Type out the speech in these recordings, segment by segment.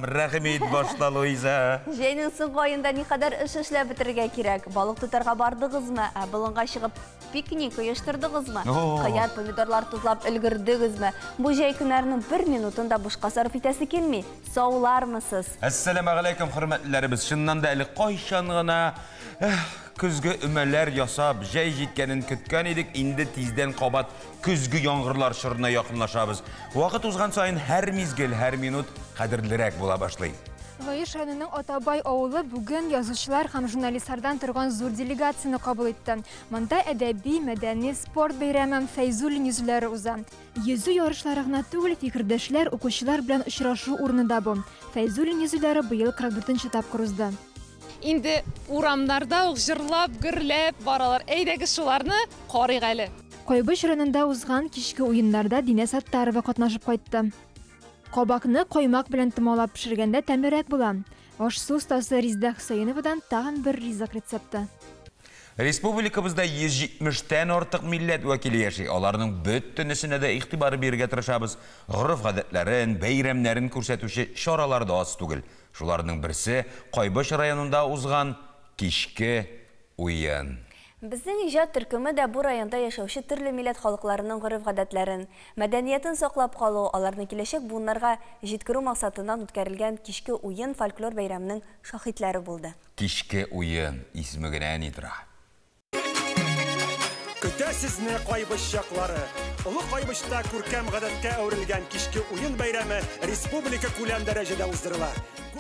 Аллам, рәхим ит башта, Луиза. Җәйнең соңгы аенда никадәр эш эшләп бетерергә кирәк. Балык тотарга бардыгызмы? Ә болынга чыгып пикник оештырдыгызмы? Кыяр, помидорлар тозлап өлгердегезме? Бу җәй көннәренең бер минутын да бушка сарыф итәсе килми. Саулармысыз? Әссәламәгаләйкүм, хөрмәтлеләребез. Чыннан да әле кайчан гына көзге өмәләр ясап, җәй җиткәнен көткән идек, инде тиздән кабат көзге яңгырлар чорына якынлашабыз. Вакыт узган саен һәр мизгел, һәр минут кадерлерәк була башлый. Лаеш районының Атабай авылы бүген язучылар һәм журналистлардан торган зур делегацияне кабул итте. Монда әдәби, мәдәни, спорт бәйрәме, Фәйзуллин йөзүләре уза. Йөзү ярышлары гына түгел, фикердәшләр, укучылар белән очрашу урыны да бу. Фәйзуллин йөзүләре быел 44 нче тапкыр узды. Инде урамнарда ук җырлап, гөрләп баралар. Әйдәгез шуларны карыйк әле. Кайбыч районында узган кичке уеннарда Динә Саттарова катнашып кайтты. Кабакны каймак белән томалап пешергәндә тәмлерәк була. Аш-су остасы Резеда Хөсәеновадан тагын бер ризык рецепты. Республикабызда 170 тән артык милләт вәкиле яши. Аларның бөтенесенә дә игътибар бирергә тырышабыз. Гореф-гадәтләрен, бәйрәмнәрен күрсәтүче чаралар да аз түгел. Шуларның берсе, Кайбыч районында узган Кичке уен. Безнең иҗат төркеме дә бу районда яшәүче төрле милләт халыкларының гореф-гадәтләрен, мәдәниятен саклап калу, аларны киләчәк буыннарга җиткерү максатыннан үткәрелгән Кичке уен фольклор бәйрәменең шаһитләре булды. Кичке уен исеме генә ни тора! Көтә сезне Кайбыч яклары! Олы Кайбычта күркәм гадәткә әверелгән Кичке уен бәйрәме республика күләм дәрәҗәдә уздырыла.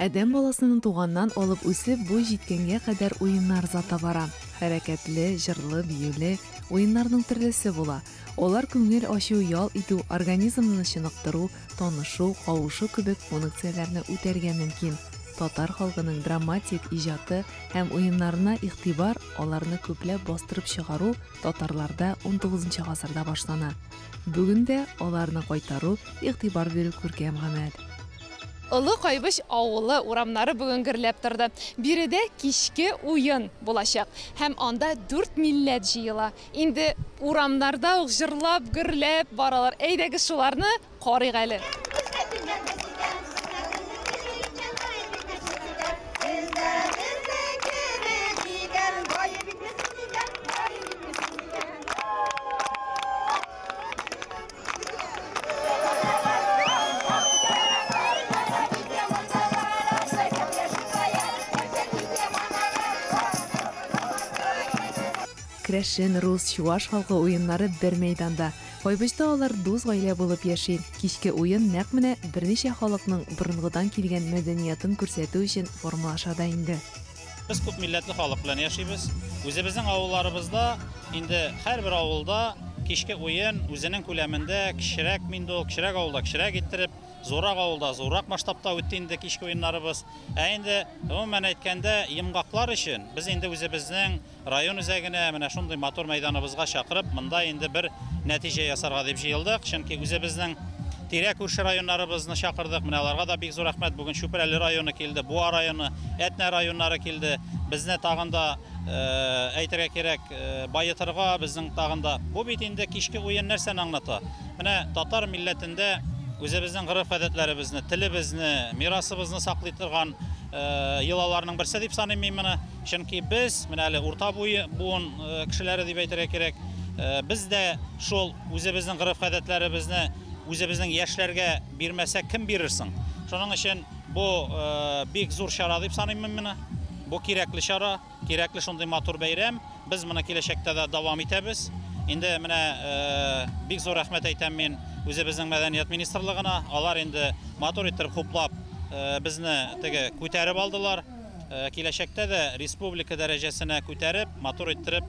Адәм баласының туганнан алып үсеп буй җиткәнгә кадәр уеннар зата бара. Хәрәкәтле, җырлы, биюле уеннарның төрлесе була. Алар күңел ачу, ял итү, организмны чыныктыру, танышу, кавышу кебек функцияләрне үтәргә мөмкин. Татар халкының драматик иҗаты һәм уеннарына игътибар, аларны күпләп бастырып чыгару татарларда унтугызынчы гасырда башлана. Бүген дә аларны кайтару, игътибар бирү күркәм гамәл. Олы Кайбыч авылы урамнары бүген гөрләп торды. Биредә кичке уен булачак. Һәм анда дүрт милләт җыела. Инде урамнарда ук җырлап, гөрләп баралар. Әйдәгез шуларны карыйк әле. Керәшен, рус, чуаш халкы уеннары бер мәйданда. Кайбычта алар дус гаилә булып яши. Кичке уен нәкъ менә берничә халыкның борынгыдан килгән мәдәниятын күрсәтү өчен формалаша да инде. Без күп милләтле халык белән яшибез. Үзебезнең авылларыбызда инде һәрбер авылда кичке уен үзенең күләмендә кечерәк инде ул, кечерәк авылда кечерәк иттереп, зуррак авылда зуррак масштабта үтте инде кичке уеннарыбыз. Ә инде гомумән әйткәндә, йомгаклар өчен без инде үзебезнең Район үзәгенә, менә шундый матур мәйданыбызга чакырып, монда инде бер нәтиҗә ясарга дип җыелдык. Чөнки үзебезнең тирә-күрше районнарыбызны чакырдык. Менә аларга да бик зур рәхмәт. Бүген Чүпрәле районы килде, Буа районы, Әтнә районнары килде. Безне тагын да, әйтергә кирәк, баетырга, безнең тагын да. Бу бит инде кичке уен нәрсәне аңлата? Менә татар милләтендә үзебезнең гореф-гадәтләребезне, телебезне, мирасыбызны саклый торган йолаларның берсе дип саныйм мин моны. Чөнки без, менә әле урта буе буын кешеләре дип әйтергә кирәк, без дә шул үзебезнең гореф-гадәтләребезне үзебезнең яшьләргә бирмәсәк, кем бирер соң? Шуның өчен бу бик зур чара дип саныйм мин моны. Бу кирәкле чара, кирәкле шундый матур бәйрәм. Без моны киләчәктә дә дәвам итәбез. Инде менә бик зур рәхмәт әйтәм мин үзебезнең мәдәният министрлыгына. Алар инде матур иттереп хуплап безне теге күтәреп алдылар. Киләчәктә дә республика дәрәҗәсенә күтәреп, матур иттереп,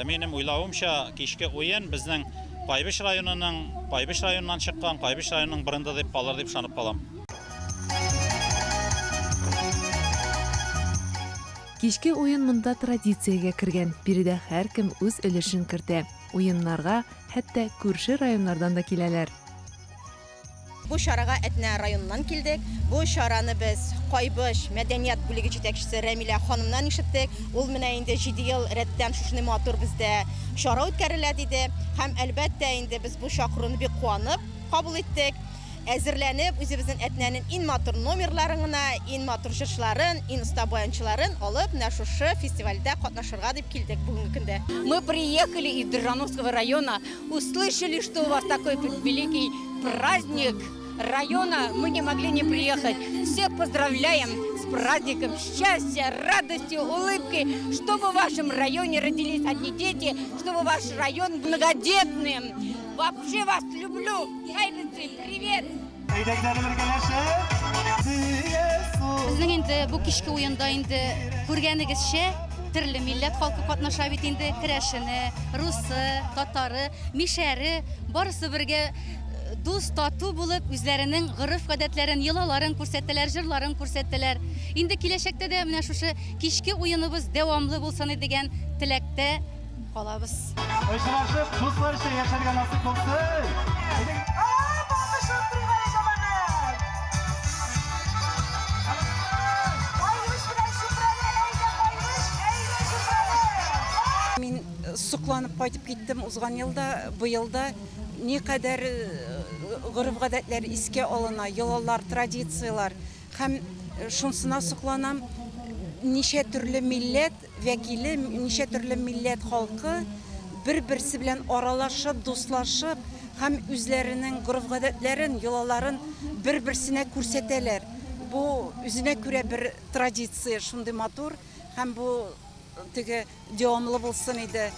минем уйлавымча, кичке уен безнең Кайбыч районының, Кайбыч районыннан чыккан, Кайбыч районының бренды дип калыр дип ышанып калам. Кичке уен монда традициягә кергән, биредә һәркем үз өлешен кертә. Уеннарга хәтта күрше районнардан да киләләр. Бу чарага Әтнә районыннан килдек. Бу чараны без Кайбыч мәдәният бүлеге җитәкчесе Рәмилә ханымнан ишеттек. Ул менә инде 7 ел рәттән шушындый матур бездә чара үткәрелә диде. Һәм әлбәттә инде без бу чакыруны бик куанып кабул иттек. әзерләнеп, үзебезнең Әтнәнең иң матур номерларын гына, иң матур җырчыларын, иң оста баянчыларын алып, менә шушы фестивальдә катнашырга дип килдек бүгенге көндә. Мы приехали из Дрожжановского района, услышали, что у вас такой великий праздник района, мы не могли не приехать. Всех поздравляем с праздником, счастья, радости, улыбки, чтобы в вашем районе родились одни дети, чтобы ваш район многодетным. Вообще вас люблю. Кайбицы, привет! Безнең инде бу кичке уенда инде күргәнегезчә төрле милләт халкы катнаша бит инде, керәшене, русы, татары, мишәре, барысы бергә дус, тату булып, үзләренең гореф-гадәтләрен, йолаларын күрсәтәләр, җырларын күрсәтәләр. Инде киләчәктә дә менә шушы кичке уеныбыз дәвамлы булсын дигән теләктә калабыз. Очрашып, дусларча яшәргә насыйп булсын. Мин сокланып кайтып киттем узган елда, быел да никадәр гореф-гадәтләр искә алына, йолалар, традицияләр һәм шунсына сокланам, ничә төрле милләт вәкиле, ничә төрле милләт халкы бер-берсе белән аралашып, дуслашып һәм үзләренең гореф-гадәтләрен, йолаларын бер-берсенә күрсәтәләр. Бу үзенә күрә бер традиция, шундый матур һәм бу теге дәвамлы булсын иде.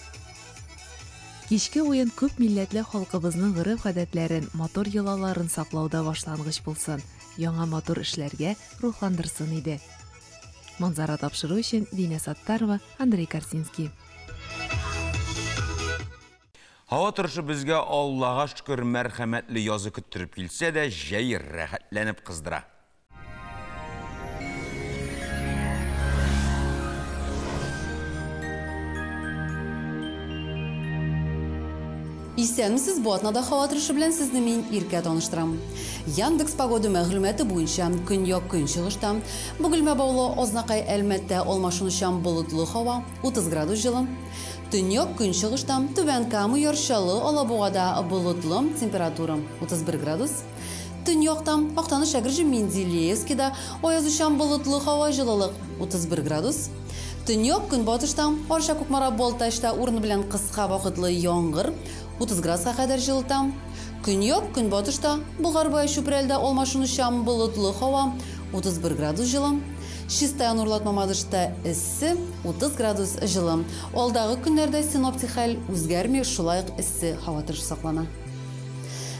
Кичке уен күп милләтле халкыбызның гореф-гадәтләрен, матур йолаларын саклауда башлангыч булсын, яңа матур эшләргә рухландырсын иде. Манзара тапшыру өчен Динә Саттарова, Андрей Корсинский. Һава торышы безгә Аллага шөкер мәрхәмәтле язы көттереп килсә дә, җәй рәхәтләнеп кыздыра. Исәнмесез, бу атнада һава торышы белән сезне мин Иркә таныштырам. Яндекс погода мәгълүматы буенча көньяк-көнчыгышта Бөгелмә Баулы, Азнакай, Әлмәттә алмашынучан болытлы һава 30 градус җылы. Төньяк-көнчыгышта Түбән Кама, Яр Чаллы, Алабугада болытлы, температура 31 градус. Төньякта Актаныш, Әгерҗе, Менделеевскида аязучан болытлы һава, җылылык 31 градус. Төньяк көнбатышта Арча, Кукмара, Балтачта урыны белән кыска вакытлы яңгыр 30 градуска кадәр җылыта. Көньяк көнбатышта Болгарбай, Чүпрәлдә алмашынучан болытлы һава 31 градус җылы. Чистай, Нурлат, Мамадышта эссе 30 градус җылы. Алдагы көннәрдә синоптик хәл үзгәрми, шулай ук эссе һава торышы саклана.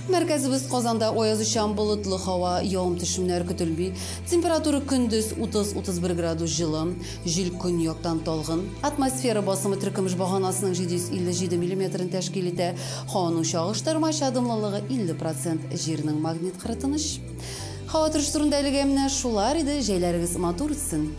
Мәркәзебез Казанда аязучан болытлы һава, явым-төшемнәр көтелми. Температура көндез 30-31 градус җылы, җил көньяктан талгын. Атмосфера басымы теркемеш баганасының 757 миллиметрын тәшкил итә. Һаваның чагыштырмача дымлылыгы 50%, җирнең магнит кыры тыныч. Һава торышы турында әлегә менә шулар иде. Җәйләрегез матур үтсен.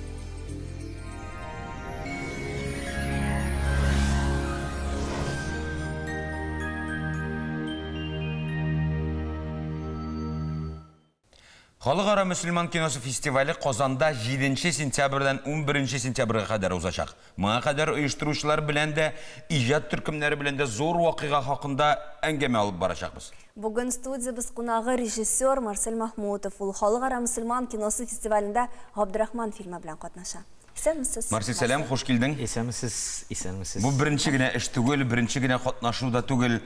Халыкара мөселман киносы фестивале Казанда 7 сентябрьдән 11 сентябрьгә кадәр узачак. Моңа кадәр оештыручылар белән дә, иҗат төркемнәре белән дә зур вакыйга хакында әңгәмә алып барачакбыз. Бүген студиябез кунагы режиссер Марсель Махмутов. Ул Халыкара мөселман киносы фестивалендә Габдрахман фильмы белән катнаша. Исәнмесез. Марсель, сәлам, хуш килдең. Исәнмесез, исәнмесез. Бу беренче генә эш түгел, беренче генә катнашу да түгел.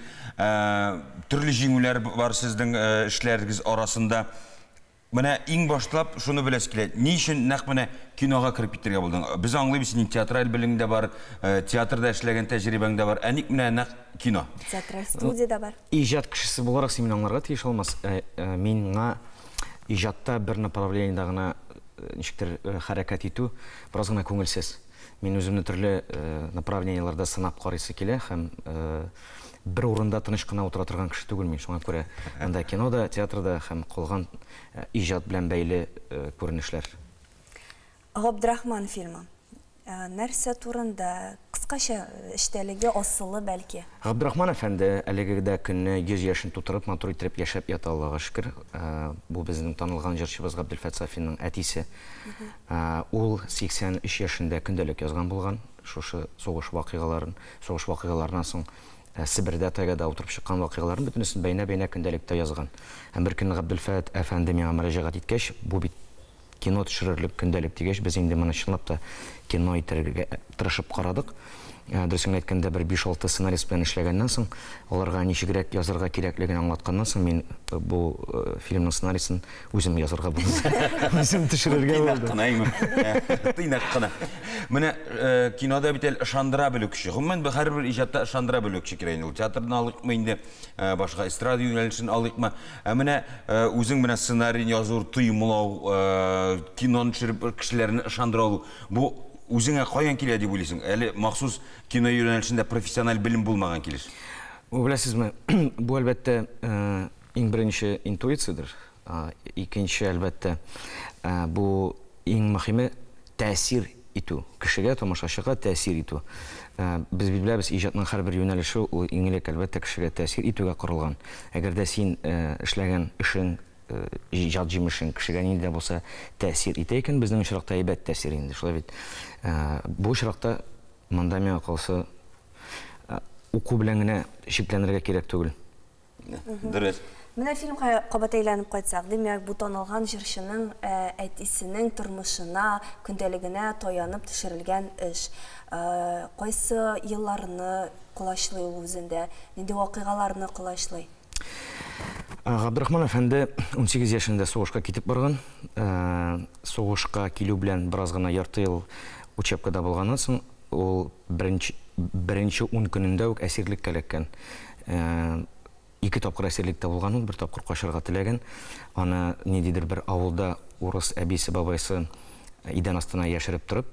Төрле җиңүләр бар сезнең эшләрегез арасында. Менә иң башлап шуны беләсе килә. Ни өчен нәкъ менә кинога кереп китәргә булдың? Без аңлыйбыз, синең театраль белемең дә бар, театрда эшләгән тәҗрибәң дә бар. Ә ник менә нәкъ кино? Театраль студия дә бар. Иҗат кешесе буларак син мине аңларга тиеш алмас. Миңа иҗатта бер направлениедә гына ничектер хәрәкәт итү бераз гына күңелсез. Мин үземне төрле направлениеләрдә сынап карыйсы килә һәм бер урында тыныч кына утыра торган кеше түгел мин. Шуңа күрә анда кинода, театрда һәм калган иҗат белән бәйле күренешләр. Габдрахман фильмы. Нәрсә турында? Кыскача эчтәлеге, асылы бәлки. Габдрахман әфәнде әлеге дә көнне 100 яшен тутырып, матур итеп яшәп ята, Аллага шөкер. Бу безнең танылган җырчыбыз Габделфәт Сафинның әтисе. Ул 83 яшендә көндәлек язган булган. Шушы сугыш вакыйгаларын, сугыш вакыйгаларыннан соң Себердә, тайгада утырып чыккан вакыйгаларын бөтенесен бәйнә-бәйнә көндәлектә язган. Һәм бер көнне Габделфәт әфәнде миңа мөрәҗәгать иткәч, бу бит кино төшерерлек көндәлек дигәч, без инде моны чынлап та кино итәргә тырышып карадык. Дөресен генә әйткәндә, бер биш-алты сценарист белән эшләгәннән соң, аларга ничегрәк язарга кирәклеген аңлатканнан соң, мин бу фильмның сценарийсын үзем язарга булдым. Үзем төшерергә булдым. Тыйнак кына, әйме? Тыйнак кына. Менә кинода бит әле ышандыра белү көче. Гомумән, һәрбер иҗатта ышандыра белү көче кирәк инде ул. Театрны алыйкмы инде, башка эстрада юнәлешен алыйкмы. Ә менә үзең менә сценарийны язу, тоемлау, киноны төшереп кешеләрне ышандыра алу, бу үзеңә каян килә дип уйлыйсың? Әле махсус кино юнәлешендә профессиональ белем булмаган килеш. Бу, беләсезме, бу, әлбәттә, иң беренче интуициядер. Икенче, әлбәттә, бу иң мөһиме тәэсир итү, кешегә, тамашачыга тәэсир итү. Без бит беләбез, иҗатның һәрбер юнәлеше ул иң элек, әлбәттә, кешегә тәэсир итүгә корылган. Әгәр дә син эшләгән эшең, иҗат җимешең кешегә нинди дә булса тәэсир итә икән, безнең очракта әйбәт тәэсир инде, шулай бит. Бу очракта монда миңа калса, уку белән генә чикләнергә кирәк түгел. Дөрес. Менә фильмга кабат әйләнеп кайтсак, димәк, бу танылган җырчының әтисенең тормышына, көндәлегенә таянып төшерелгән эш. Кайсы елларны колачлый ул үзендә, нинди вакыйгаларны колачлый? Габдрахман әфәнде 18 яшендә сугышка китеп барган. Сугышка килү белән бераз гына ярты ел учебкада булганнан соң, ул беренче ун көнендә үк әсирлеккә эләккән. Ике тапкыр әсирлектә булган ул, бер тапкыр качарга теләгән. Аны ниндидер бер авылда урыс әбисе, бабайсы идән астына яшереп торып,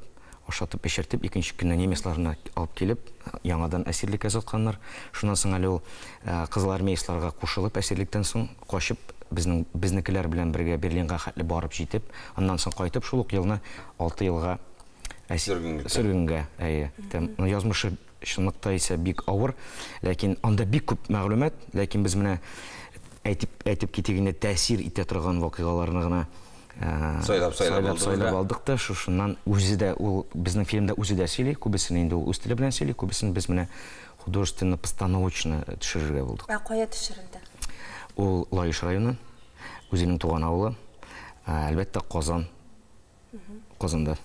ашатып, эчертеп, икенче көнне немецларны алып килеп, яңадан әсирлеккә озатканнар. Шуннан соң әле ул кызылармеецларга кушылып, әсирлектән соң качып, безнең безнекеләр белән бергә Берлинга хәтле барып җитеп, аннан соң кайтып, шул ук елны 6 елга сөргенгә, әйе. Язмышы чынлыкта исә бик авыр, ләкин анда бик күп мәгълүмат, ләкин без менә әйтеп китик инде, тәэсир итә торган вакыйгаларны гына сайлап алдык та, шушыннан үзе дә ул безнең фильмда үзе дә сөйли, күбесен инде ул үз теле белән сөйли, күбесен без менә художественно постановочно төшерергә булдык. Ә кая төшерелде? Ул Лаеш районы, үзенең туган авылы, әлбәттә, Казан. Казанда.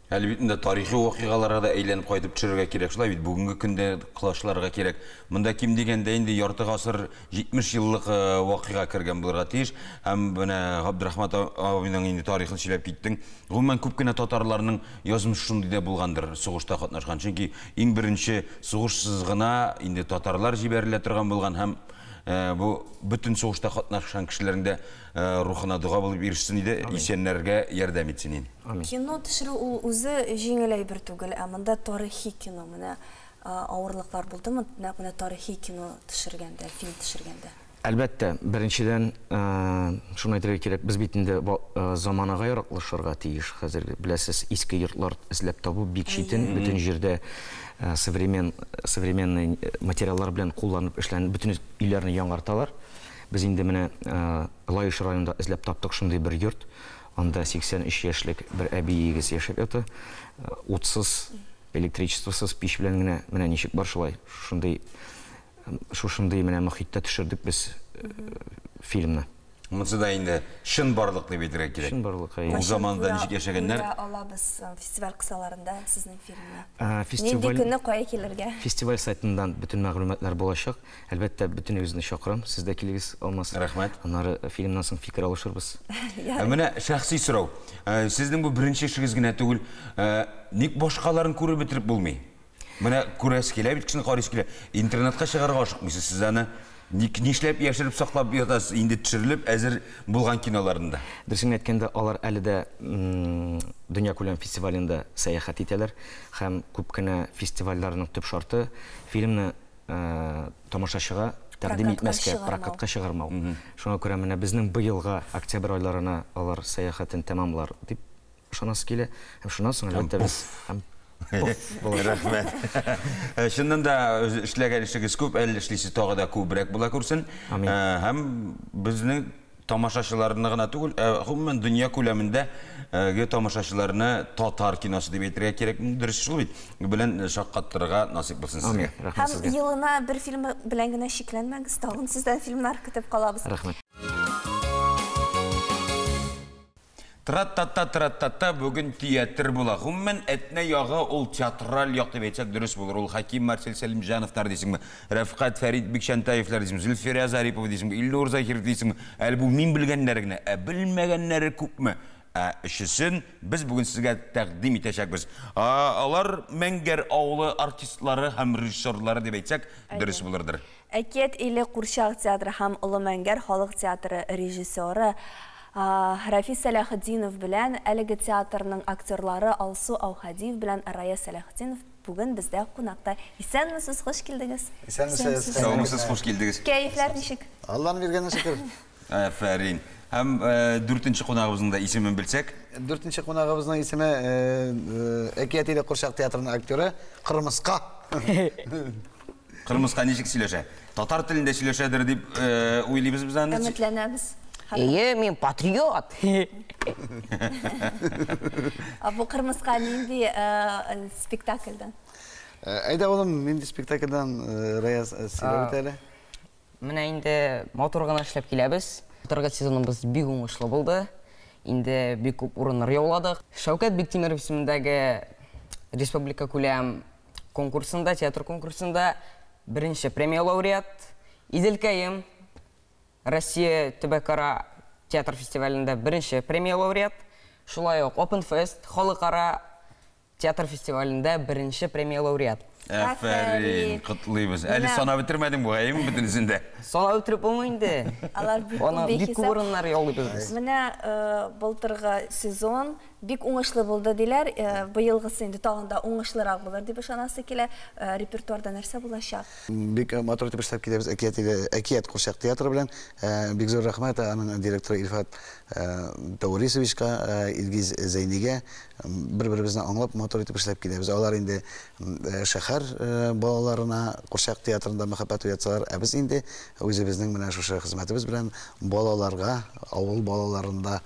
Әле бит инде тарихи вакыйгаларга да әйләнеп кайтып төшерергә кирәк. Шулай бит, бүгенге көндә колачларга кирәк. Монда ким дигәндә инде ярты гасыр, 70 еллык вакыйга кергән булырга тиеш. Һәм менә Габдрахман абыйның инде тарихын сөйләп киттең. Гомумән, күп кенә татарларның язмышы шундый да булгандыр, сугышта катнашкан. Чөнки иң беренче сугышсыз гына инде татарлар җибәрелә торган булган һәм бу бөтен сугышта катнашкан кешеләрнең дә рухына дога булып ирешсен иде, исәннәргә ярдәм итсен инде. Кино төшерү ул үзе җиңел әйбер түгел, ә монда тарихи кино. Менә авырлыклар булдымы нәкъ менә тарихи кино төшергәндә, фильм төшергәндә? Әлбәттә, беренчедән, шуны әйтергә кирәк, без бит инде заманага яраклашырга тиеш. Хәзер беләсез, иске йортлар эзләп табу бик читен, бөтен җирдә современный материаллар белән кулланып эшлән, бөтен өйләрне яңарталар. Без инде менә Лаеш районында эзләп таптык шундый бер йорт. Анда 83 яшьлек бер әбиегез яшәп ята. Утсыз, электричествосыз, пич белән генә менә ничек бар шулай. Шушындый, шушындый менә мохиттә төшердек без фильмны. Монысы да инде чынбарлык дип әйтергә кирәк. Чынбарлык, әйе. Ул заманда ничек яшәгәннәр? Күрә алабыз фестиваль кысаларында сезнең фильмны. Нинди көнне кая килергә? Фестиваль сайтыннан бөтен мәгълүматлар булачак. Әлбәттә, бөтенегезне чакырам. Сез дә килегез, Алмаз. Рәхмәт. Аннары фильмнан соң фикер алышырбыз. Ә менә шәхси сорау. Сезнең бу беренче эшегез генә түгел. Ник башкаларын күреп бетереп булмый? Менә күрәсе килә бит, кешене карыйсы килә. Интернетка чыгарга ашыкмыйсыз сез аны. Ник нишләп яшереп саклап ятасыз инде төшерелеп әзер булган киноларында? Дөресен әйткәндә, алар әле дә дөньякүләм фестивалендә сәяхәт итәләр һәм күп кенә фестивальләрнең төп шарты фильмны тамашачыга тәкъдим итмәскә, прокатка чыгармау. Шуңа күрә менә безнең быелга октябрь айларына алар сәяхәтен тәмамлар дип ышанасы килә. Һәм шуннан соң әлбәттә без һәм Рәхмәт. Чыннан да эшләгән эшегез күп, әле эшлисе тагы да күбрәк була күрсен. Һәм безнең тамашачыларны гына түгел, ә гомумән дөнья күләмендәге тамашачыларны татар киносы дип әйтергә кирәк, дөрес шул бит, белән шаккаттырырга насыйп булсын сезгә. Һәм елына бер фильм белән генә чикләнмәгез, тагын сездән фильмнар көтеп калабыз. Рәхмәт. Тра-та-та, тра-та-та, бүген театр була. Гомумән, Әтнә ягы ул театраль як дип әйтсәк дөрес булыр. Ул Хәким Марсель Сәлимҗановлар дисеңме, Рәфкать Фәрит Бикчәнтаевлар дисеңме, Зөлфирә Зарипова дисеңме, Илнур Заһиров дисеңме. Әле бу мин белгәннәре генә, ә белмәгәннәре күпме? Ә өчесен без бүген сезгә тәкъдим итәчәкбез. Алар Мәңгәр авылы артистлары һәм режиссерлары дип әйтсәк дөрес булырдыр. Әкият иле курчак театры һәм Олы Мәңгәр халык театры режиссеры Рафис Сәләхетдинов белән әлеге театрның актерлары Алсу Аухадиев белән Раяз Сәләхетдинов бүген бездә кунакта. Исәнмесез, хуш килдегез. Исәнмесез. Саумысыз, хуш килдегез. Кәефләр ничек? Алланың биргәненә шөкер. Афәрин. Һәм дүртенче кунагыбызның да исемен белсәк. Дүртенче кунагыбызның исеме Әкият иле курчак театрының актеры Кырмыска. Кырмыска ничек сөйләшә? Татар телендә сөйләшәдер дип уйлыйбыз без аны. Өметләнәбез. Әйе, мин патриот. Бу кырмыска нинди спектакльдән? Әйдә, улым, нинди спектакльдән, Раяз, сөйләп үт әле. Менә инде матур гына эшләп киләбез. Былтыргы сезоныбыз бик уңышлы булды. Инде бик күп урыннар яуладык. Шәүкәт Биктимеров исемендәге республика күләм конкурсында, театр конкурсында беренче премия лауреат. Иделкәем Россия төбәкара театр фестивалендә беренче премия лауреат. Шулай ук Open Fest халыкара театр фестивалендә беренче премия лауреат. Афәрин, котлыйбыз. Әле санап бетермәдең бугай, әйеме, бөтенесен дә? Санап бетереп булмый инде. Алар бик күп, Бик күп урыннар яулыйбыз без. Менә былтыргы сезон бик уңышлы булды диләр. Быелгысы инде тагын да уңышлырак булыр дип ышанасы килә. Репертуарда нәрсә булачак? Бик матур итеп эшләп киләбез Әкият иле, Әкият курчак театры белән. Бик зур рәхмәт аның директоры Илфат Таурисовичка, Илгиз Зәйнигә. Бер-беребезне аңлап, матур итеп эшләп киләбез. Алар инде шәһәр балаларына курчак театрында мәхәббәт уятсалар, ә без инде үзебезнең менә шушы хезмәтебез белән балаларга, авыл балаларында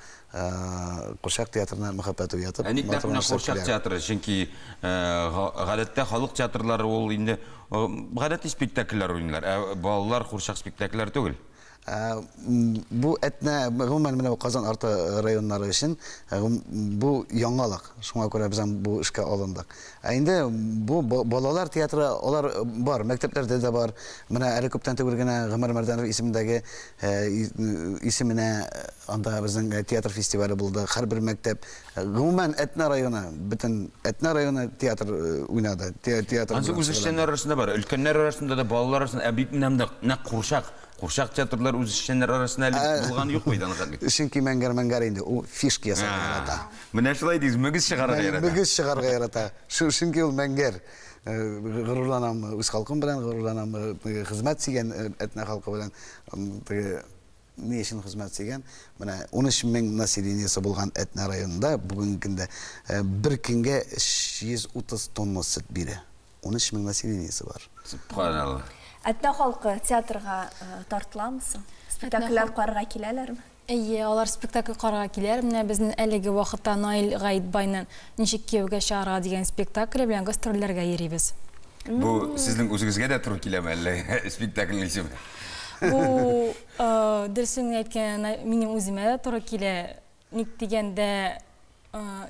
курчак театрына мәхәббәт уятып, Ә ник нәкъ менә курчак театры? Чөнки гадәттә халык театрлары ул инде гадәти спектакльләр уйныйлар, ә балалар курчак спектакльләр түгел. Бу Әтнә, гомумән, менә бу Казан арты районнары өчен бу яңалык. Шуңа күрә без бу эшкә алындык. Ә инде бу балалар театры, алар бар, мәктәпләрдә дә бар. Менә әле күптән түгел генә Гомәр Мәрдәнов исемендәге исеменә анда безнең театр фестивале булды. Һәрбер мәктәп, гомумән, Әтнә районы, бөтен Әтнә районы театр уйнады. Театр. Ансы үзешчәннәр арасында бар, өлкәннәр арасында да, балалар арасында, ә бит менә монда нәкъ курчак. Курчак театрлар үзешчәннәр арасында әле булган юк бит аны хәтле. Чөнки Мәңгәр Мәңгәр инде ул фишка ясарга ярата. Менә шулай дигез, мөгез чыгарырга ярата. Мөгез чыгарырга ярата. Чөнки ул Мәңгәр. Горурланам үз халкым белән, горурланам хезмәт сөйгән Әтнә халкы белән. Теге ни өчен хезмәт сөйгән? Менә 13 мең населениесе булган Әтнә районында бүгенге көндә бер көнгә 330 тонна сөт бирә. 13 мең населениесе бар. Субханалла. Әтнә халкы театрга тартыламы соң? Спектакльләр карарга киләләрме? Әйе, алар спектакль карарга киләләр. Менә безнең әлеге вакытта Наил Гаитбайның Ничек кияүгә чыгарга дигән спектакле белән гастрольләргә йөрибез. Бу сезнең үзегезгә дә туры киләме әллә спектакльнең исеме? Бу, дөресен әйткәндә, минем үземә дә туры килә. Ник дигәндә,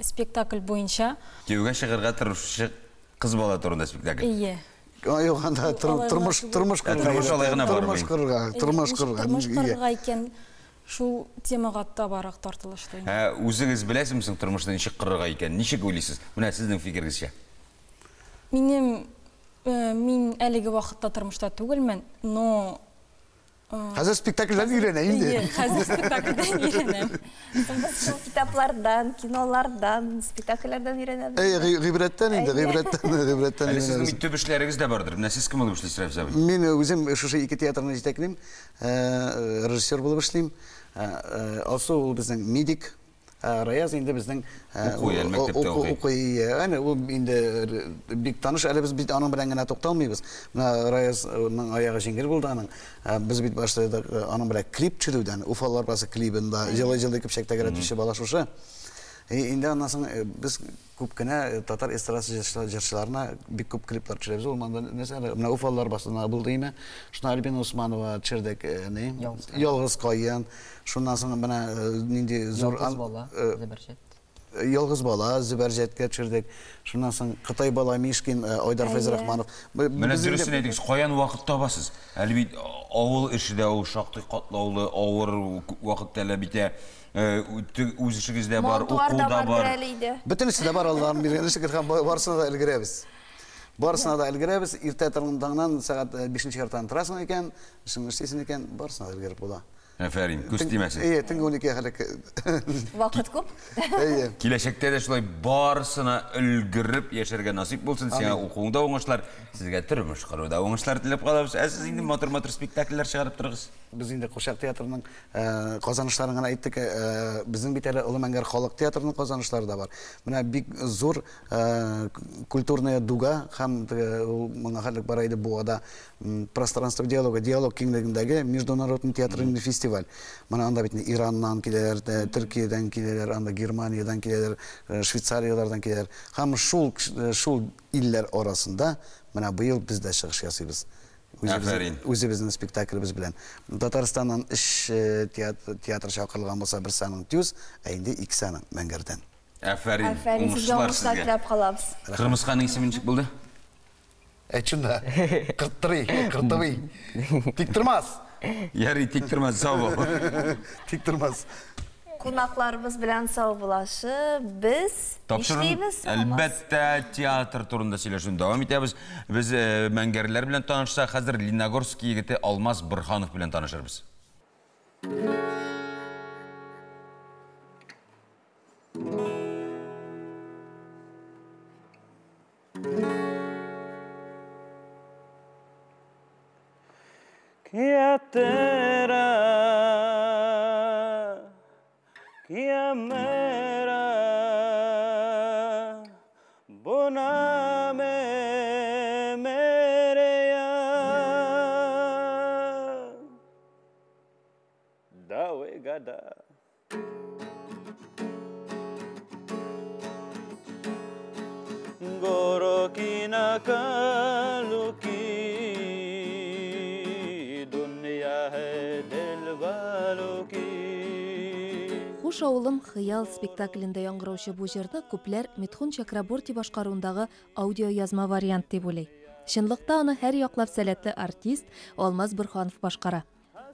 спектакль буенча. Кияүгә чыгарга тырышучы кыз бала турында спектакль. Әйе. Юк, анда тормыш, тормыш корырга. Тормыш алай гына бармый. Тормыш корырга, тормыш корырга. Тормыш корырга икән, шул темага табарак тартылышлы. Ә үзегез беләсезме соң тормышны ничек корырга икән? Ничек уйлыйсыз? Менә сезнең фикерегезчә. Минем, мин әлеге вакытта тормышта түгелмен, но Хәзер спектакльдән өйрәнә инде. Әйе, хәзер спектакльдән өйрәнәм. Без шул китаплардан, кинолардан, спектакльләрдән өйрәнәбез. Әйе, гыйбрәттән инде, гыйбрәттән, гыйбрәттән. Әле сезнең бит төп эшләрегез дә бардыр. Менә сез кем булып эшлисез, Рәфис абый? Мин үзем шушы ике театрны җитәклим, режиссер булып эшлим. Алсу ул безнең медик. Раяз инде безнең Укый, әле мәктәптә укый. Укый, әнә ул инде бик таныш, әле без бит аның белән генә тукталмыйбыз. Менә Раязның аягы җиңел булды аның. Без бит башладык аның белән клип төшерүдән, Уфалар басы клибында җылы-җылы көпчәк тәгәрәтүче бала шушы. Инде аннан соң без күп кенә татар эстрадасы җырчыларына бик күп клиплар төшерәбез. Ул монда нәрсә әле, менә Уфалар басына булды име. Шуннан Альбина Усманова төшердек, ни? Ялгыз каен. Шуннан соң менә нинди зур Ялгыз бала, Зөбәрҗәт. Ялгыз бала, Зөбәрҗәткә төшердек. Шуннан соң Кытай бала Мишкин, Айдар Фәйзрахманов. Менә дөресен әйтегез, каян вакыт табасыз? Әле бит авыл эше дә ул шактый катлаулы, авыр, күп вакыт таләп итә. Үз эшегез дә бар, уку да бар. Бөтенесе дә бар, Аллаһым биргән шөкер, һәм барысына да өлгерәбез. Барысына да өлгерәбез. Иртә таңнан сәгать бишенче яртыдан торасың икән, эшеңне эшлисең икән, барысына да өлгереп була. Афәрин, күз тимәсен. Әйе, төнге уникегә хәтле. Вакыт күп. Әйе. Киләчәктә дә шулай барысына өлгереп яшәргә насыйп булсын. Сиңа укуыңда уңышлар, сезгә тормыш коруда уңышлар теләп калабыз. Ә сез инде матур-матур спектакльләр чыгарып торыгыз. Без инде Курчак театрының казанышларын гына әйттек. Безнең бит әле Олы Мәңгәр халык театрының казанышлары да бар. Менә бик зур культурная дуга һәм ул моңа хәтлек бара иде Буада пространство диалога, диалог киңлегендәге международный театральный фестиваль. Менә анда бит Ираннан киләләр, Төркиядән киләләр, анда Германиядән киләләр, Швейцарияләрдән киләләр. Һәм шул шул илләр арасында менә быел без дә чыгыш ясыйбыз. Афәрин. Үзебезнең спектаклебез белән. Татарстаннан өч театр чакырылган булса, берсе аның Тюз, ә инде икесе аның Мәңгәрдән. Афәрин. Афәрин, сезгә уңышлар теләп калабыз. Кырмысканың исеме ничек булды? Әйт шунда. Кырттырый, кыртыбый. Тиктормас. Ярый, тиктормас, сау бул. Тиктормас. Кунакларыбыз белән саубуллашып, без нишлибез? Әлбәттә, театр турында сөйләшүне дәвам итәбез. Без мәңгәрләр белән танышсак, хәзер Лениногорск егете Алмаз Борһанов белән танышырбыз. क्या तेरा क्या मेरा बुना में मेरे यार दावे गदा गोरो की ना कालू की दुनिया है दिल वालों की. Хуш авылым хыял спектаклендә яңгыраучы бу җырны күпләр Митхун Чакраборти башкаруындагы аудиоязма вариант дип уйлый. Чынлыкта аны һәр яклап сәләтле артист Алмаз Борһанов башкара.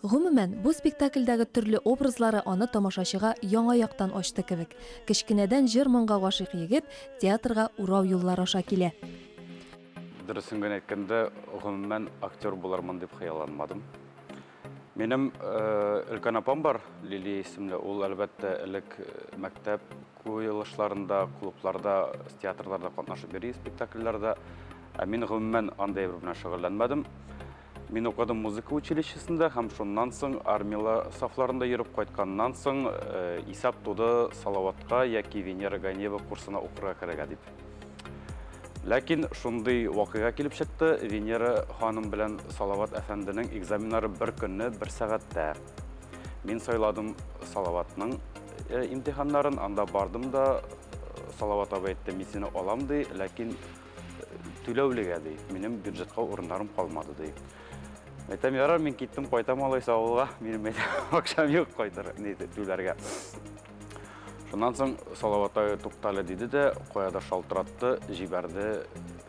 Гомумән, бу спектакльдәге төрле образлары аны тамашачыга яңа яктан ачты кебек. Кечкенәдән җыр-моңга гашыйк егет театрга урау юллар аша килә. Дөресен генә әйткәндә, гомумән актер булармын дип хыялланмадым. Минем өлкән апам бар, Лилия исемле. Ул әлбәттә элек мәктәп куелышларында, клубларда, театрларда катнашып йөри, спектакльләрдә. Ә мин гомумән андый әйбер белән шөгыльләнмәдем. Мин укыдым музыка училищесында һәм шуннан соң армия сафларында йөреп кайтканнан соң исәп туды Салаватка яки Венера Ганиева курсына укырга керергә дип. Ләкин шундый вакыйга килеп чыкты, Венера ханым белән Салават әфәнденең экзаменнары бер көнне, бер сәгатьтә. Мин сайладым Салаватның имтиханнарын, анда бардым да, Салават абый әйтте, мин сине алам ди, ләкин түләүлегә ди, минем бюджетка урыннарым калмады ди. Әйтәм, ярар, мин киттем, кайтам алайса авылга, минем әйтәм, акчам юк кайтыр, ни түләргә. Шуннан соң Салават абый туктале диде дә, каядыр шалтыратты, җибәрде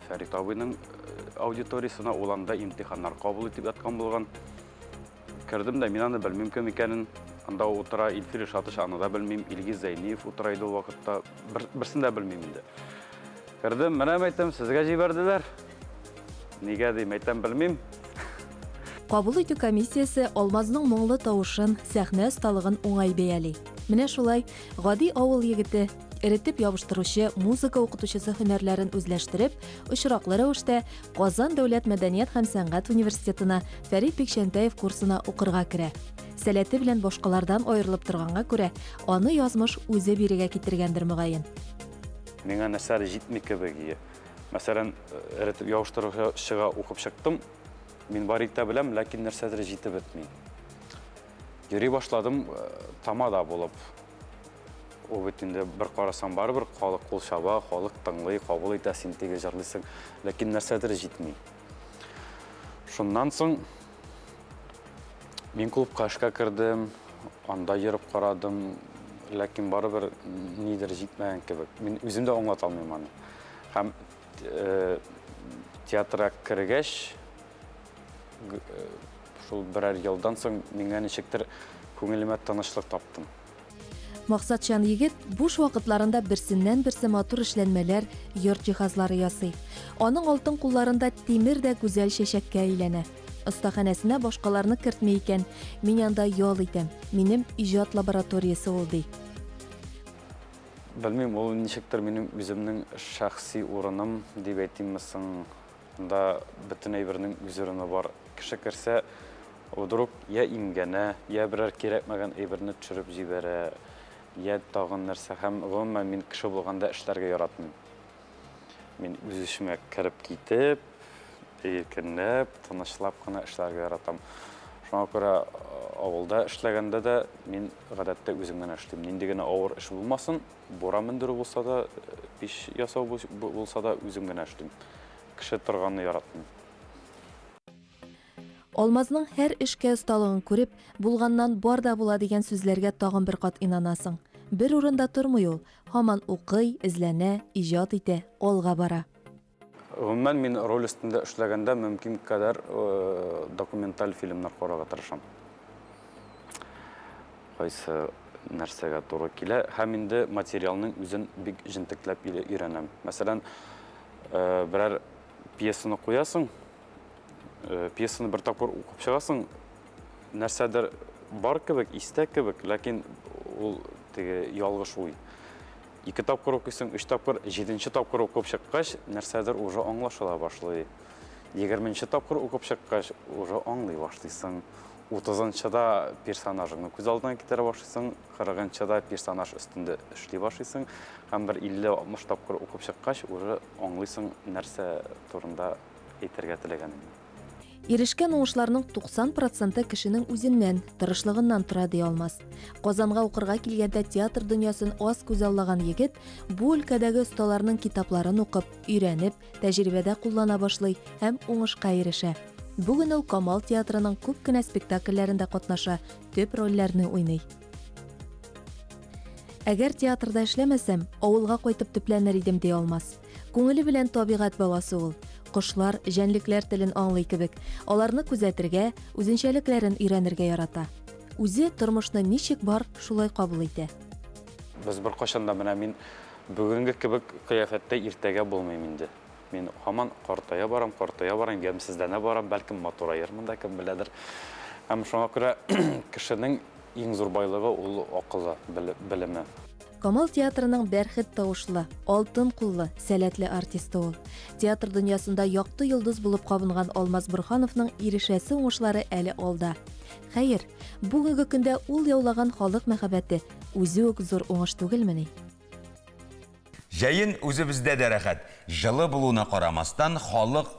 Фәрит абыйның аудиториясенә, ул анда имтиханнар кабул итеп яткан булган. Кердем дә, мин аны белмим кем икәнен. Анда утыра Илфир Ишатыш, аны да белмим, Илгиз Зәйниев утыра иде ул вакытта, берсен дә белмим инде. Кердем, менә әйтәм, сезгә җибәрделәр. Нигә дим, әйтәм, белмим. Кабул итү комиссиясе Алмазның моңлы тавышын, сәхнә осталыгын уңай бәяли. Менә шулай, гади авыл егете, эретеп ябыштыручы, музыка укытучысы һөнәрләрен үзләштереп, очраклы рәвештә Казан дәүләт мәдәният һәм сәнгать университетына Фәрит Бикчәнтәев курсына укырга керә. Сәләте белән башкалардан аерылып торганга күрә, аны язмыш үзе бирегә китергәндер мөгаен. Миңа нәрсәләр җитми кебек ие. Мәсәлән, эретеп ябыштыручыга укып чыктым. Мин бар итә беләм, ләкин нәрсәдер җитеп бетми. Йөри башладым тамада булып. Ул бит инде бер карасаң барыбер халык кул чаба, халык тыңлый, кабул итә, син теге җырлыйсың, ләкин нәрсәдер җитми. Шуннан соң мин клубка эшкә кердем, анда йөреп карадым, ләкин барыбер нидер җитмәгән кебек. Мин үзем дә аңлата алмыйм аны. Һәм театрга кергәч, шул берәр елдан соң миңа ничектер күңелемә тынычлык таптым. Максатчан егет буш вакытларында берсеннән-берсе матур эшләнмәләр, йорт җиһазлары ясый. Аның алтын кулларында тимер дә гүзәл чәчәккә әйләнә. Остаханәсенә башкаларны кертми икән. Мин анда ял итәм, минем иҗат лабораториясе ул, ди. Белмим, ул ничектер минем үземнең шәхси урыным дип әйтимме соң. Анда бөтен әйбернең үз урыны бар. Кеше керсә, вдруг я имгәнә, я берәр кирәкмәгән әйберне төшереп җибәрә, я тагын нәрсә. Һәм гомумән мин кеше булганда эшләргә яратмыйм. Мин үз эшемә кереп китеп, иркенләп, тынычлап кына эшләргә яратам. Шуңа күрә авылда эшләгәндә дә мин гадәттә үзем генә эшлим. Нинди генә авыр эш булмасын, бура мендерү булса да, пич ясау булса да үзем генә эшлим. Кеше торганны яратмыйм. Алмазның һәр эшкә осталыгын күреп, булганнан бар да була дигән сүзләргә тагын бер кат инанасың. Бер урында тормый ул, һаман укый, эзләнә, иҗат итә, алга бара. Гомумән, мин роль өстендә эшләгәндә мөмкин кадәр документаль фильмнар карарга тырышам. Кайсы нәрсәгә туры килә һәм инде материалның үзен бик җентекләп өйрәнәм. Мәсәлән, берәр пьесаны куясың, пьесаны бер тапкыр укып чыгасың, нәрсәдер бар кебек, истә кебек, ләкин ул теге ялгыш уй. Ике тапкыр укыйсың, өч тапкыр, җиденче тапкыр укып чыккач, нәрсәдер уже аңлашыла башлый. 20-нче тапкыр укып чыккач, уже аңлый башлыйсың. 30-нчыда персонажыңны күз алдына китерә башлыйсың, 40-нчыда персонаж өстендә эшли башлыйсың, һәм бер 50-60 тапкыр укып чыккач, уже аңлыйсың нәрсә турында әйтергә теләгәнеңне. Ирешкән уңышларның 90 проценты кешенең үзеннән, тырышлыгыннан тора, ди Алмаз. Казанга укырга килгәндә театр дөньясын аз күзаллаган егет бу өлкәдәге осталарның китапларын укып, өйрәнеп, тәҗрибәдә куллана башлый һәм уңышка ирешә. Бүген ул Камал театрының күп кенә спектакльләрендә катнаша, төп рольләрне уйный. Әгәр театрда эшләмәсәм, авылга кайтып төпләнер идем, ди Алмаз. Күңеле белән табигать баласы ул. Кошлар, җәнлекләр телен аңлый кебек. Аларны күзәтергә, үзенчәлекләрен өйрәнергә ярата. Үзе тормышны ничек бар, шулай кабул итә. Без беркайчан да менә мин бүгенге кебек кыяфәттә иртәгә булмыйм инде. Мин һаман картая барам, картая барам, гәмсезләнә барам, бәлкем матураермын да, кем беләдер. Һәм шуңа күрә кешенең иң зур байлыгы ул акылы, белеме. Камал театрының бәрхет тавышлы, алтын куллы, сәләтле артисты ул. Театр дөньясында якты йолдыз булып кабынган Алмаз Борһановның ирешәсе уңышлары әле алда. Хәер, бүгенге көндә ул яулаган халык мәхәббәте үзе үк зур уңыш түгелмени? Җәен үзебездә дә рәхәт. Җылы булуына карамастан, халык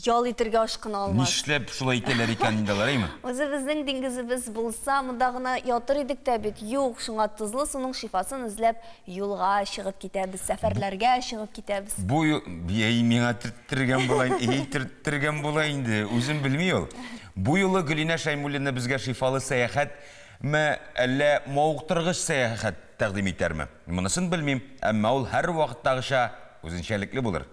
ял итергә ашкына алмас. Нишләп шулай итәләр икән инде алар, әйме? Үзебезнең диңгезебез булса, монда гына ятыр идек тә бит. Юк, шуңа тозлы суның шифасын эзләп юлга чыгып китәбез, сәфәрләргә чыгып китәбез. Бу әй миңа төрттергән була, әй төрттергән була инде. Үзем белми ул. Бу юлы Гөлинә Шәймуллина безгә шифалы сәяхәтме, әллә мавыктыргыч сәяхәт тәкъдим итәрме? Монысын белмим, әмма ул һәр вакыттагыча үзенчәлекле булыр.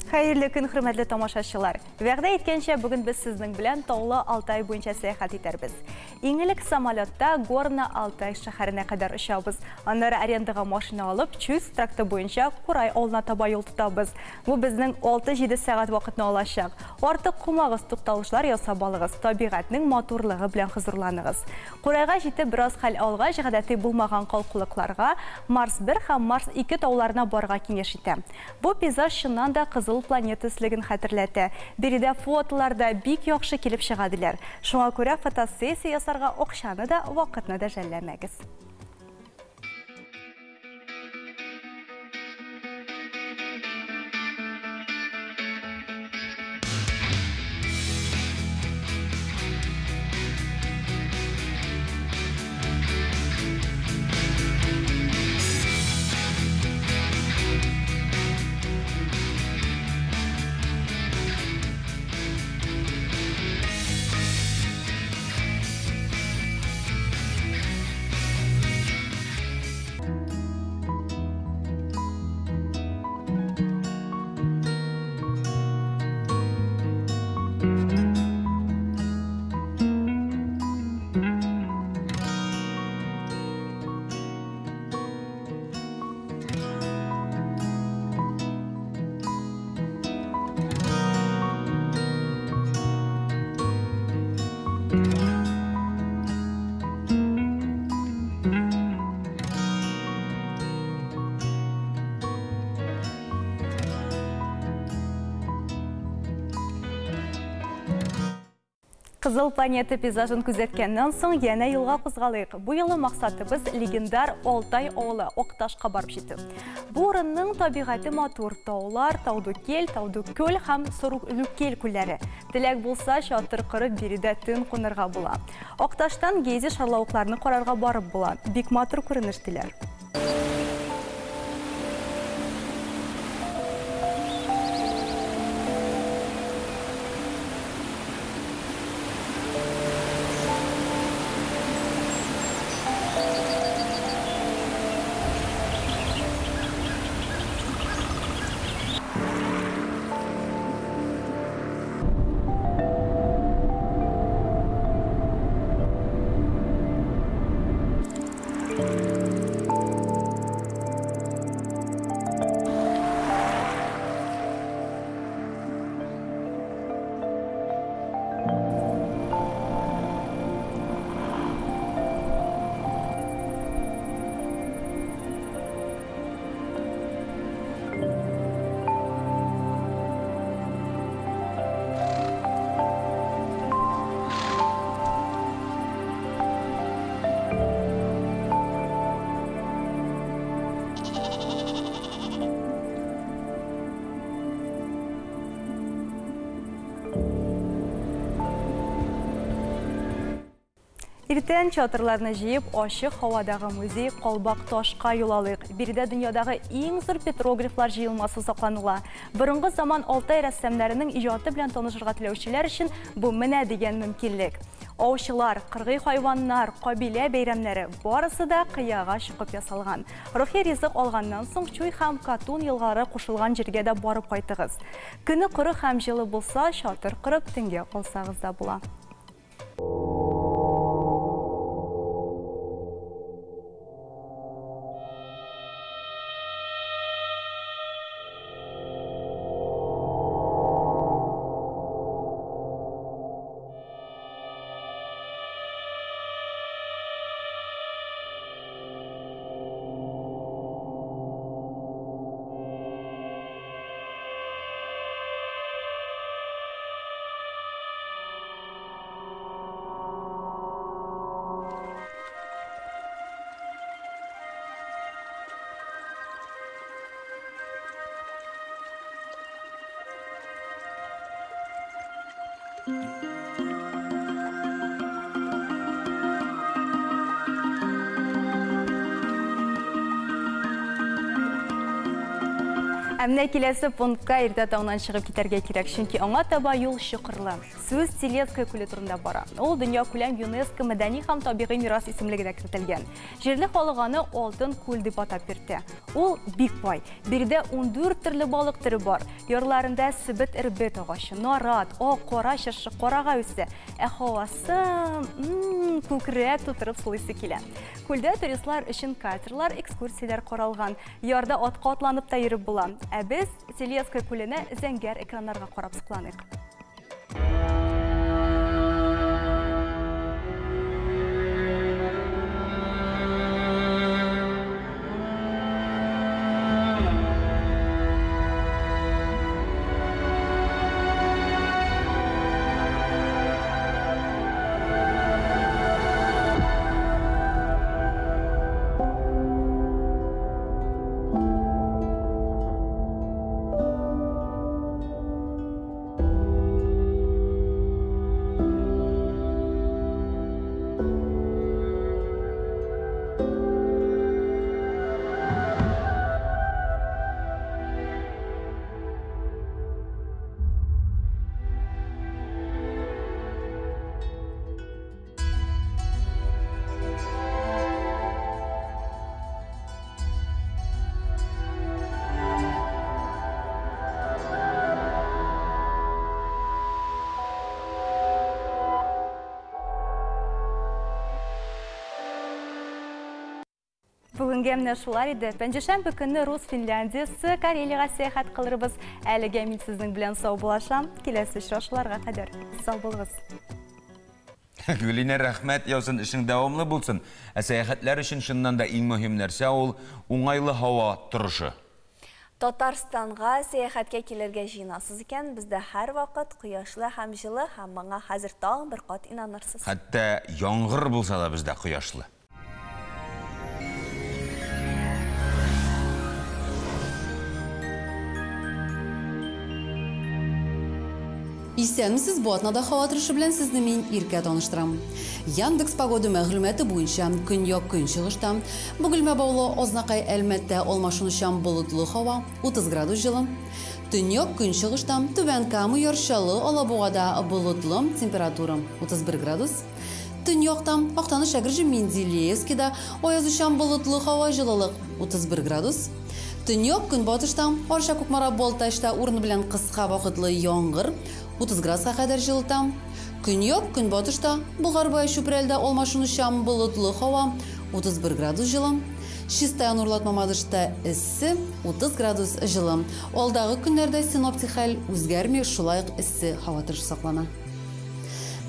Хәерле көн, хөрмәтле тамашачылар. Вәгъдә иткәнчә, бүген без сезнең белән Таулы Алтай буенча сәяхәт итәрбез. Иң элек самолетта Горно-Алтай шәһәренә кадәр очабыз. Аннары арендага машина алып, Чуйск тракты буенча Курай авылына таба юл тотабыз. Бу безнең 6-7 сәгать вакытны алачак. Артык кумагыз, тукталышлар ясап алыгыз, табигатьнең матурлыгы белән хозурланыгыз. Курайга җитеп бераз хәл алгач, гадәти булмаган калкулыкларга Марс 1 һәм Марс 2 тауларына барырга киңәш итәм. Бу пейзаж чыннан да кызыл Кызыл планета өслеген хәтерләтә. Биредә фотолар да бик яхшы килеп чыга диләр. Шуңа күрә фотосессия ясарга акчаны да, вакытны да жәлләмәгез. Кызыл планета пейзажын күзәткәннән соң янә юлга кузгалыйк. Бу юлы максатыбыз легендар Алтай авылы Акташка барып җитү. Бу урынның табигате матур: таулар, Таудукел, Таудукөл һәм Соруклукел күлләре. Теләк булса, чатыр корып биредә төн кунырга була. Акташтан гейзер шарлавыкларны карарга барып була. Бик матур күренеш диләр. Иртән чатырларны җыеп, ачык һавадагы музей Калбак ташка юл алыйк. Биредә дөньядагы иң зур петроглифлар җыелмасы сакланыла. Борынгы заман Алтай рәссамнарының иҗаты белән танышырга теләүчеләр өчен бу менә дигән мөмкинлек. Аучылар, кыргый хайваннар, кабилә бәйрәмнәре барысы да кыяга чыгып ясалган. Рухи ризык алганнан соң Чуй һәм Катун елгалары кушылган җиргә дә барып кайтыгыз. Көне коры һәм җылы булса, чатыр корып төнгә калсагыз да була. Ә менә киләсе пунктка иртә таңнан чыгып китәргә кирәк, чөнки аңа таба юл чокырлы. Сүз Телецкое күле турында бара. Ул дөньякүләм ЮНЕСКО мәдәни һәм табигый мирас исемлегенә кертелгән. Җирле халык аны Алтын күл дип атап йөртә. Ул бик бай. Биредә 14 төрле балык төре бар. Ярларында себет эрбет агачы, нарат, ак, кара чыршы, карага үсә. Ә һавасы, күкрәк тутырып сулыйсы килә. Күлдә туристлар өчен катерлар, экскурсияләр каралган. Ярда атка атланып та йөреп була. Ә без Телецкое күленә зәңгәр экраннарга карап сокланыйк. Бүгенгә менә шулар иде. Пәнҗешәмбе көнне Рус Финляндиясе Карелиягә сәяхәт кылырбыз. Әлегә мин сезнең белән саубуллашам. Киләсе очрашуларга кадәр. Сау булыгыз. Гөлинә, рәхмәт яусын, эшең дәвамлы булсын. Ә сәяхәтләр өчен чыннан да иң мөһим нәрсә ул уңайлы һава торышы. Татарстанга сәяхәткә килергә җыенасыз икән, бездә һәрвакыт кояшлы һәм җылы, һәм моңа хәзер тагын бер кат инанырсыз. Хәтта яңгыр булса да бездә кояшлы. Исәнмесез, бу атнада һава торышы белән сезне мин Иркә таныштырам. Яндекс Погода мәгълүматы буенча көньяк-көнчыгышта Бөгелмә Баулы, Азнакай, Әлмәттә алмашынучан болытлы һава, 30 градус җылы. Төньяк-көнчыгышта Түбән Кама, Яр Чаллы, Алабугада болытлы, температура 31 градус. Төньякта Актаныш, Әгерҗе, Менделеевскида аязучан болытлы һава, җылылык 31 градус. Төньяк-көнбатышта Арча, Кукмара, Балтачта урыны белән кыска вакытлы яңгыр, 30 градуска кадәр җылыта. Көньяк-көнбатышта Болгарбай, Чүпрәлдә алмашынучан болытлы һава, 31 градус җылы. Чистай, Нурлат, Мамадышта эссе, 30 градус җылы. Алдагы көннәрдә синоптик хәл үзгәрми, шулай ук эссе һава торышы саклана.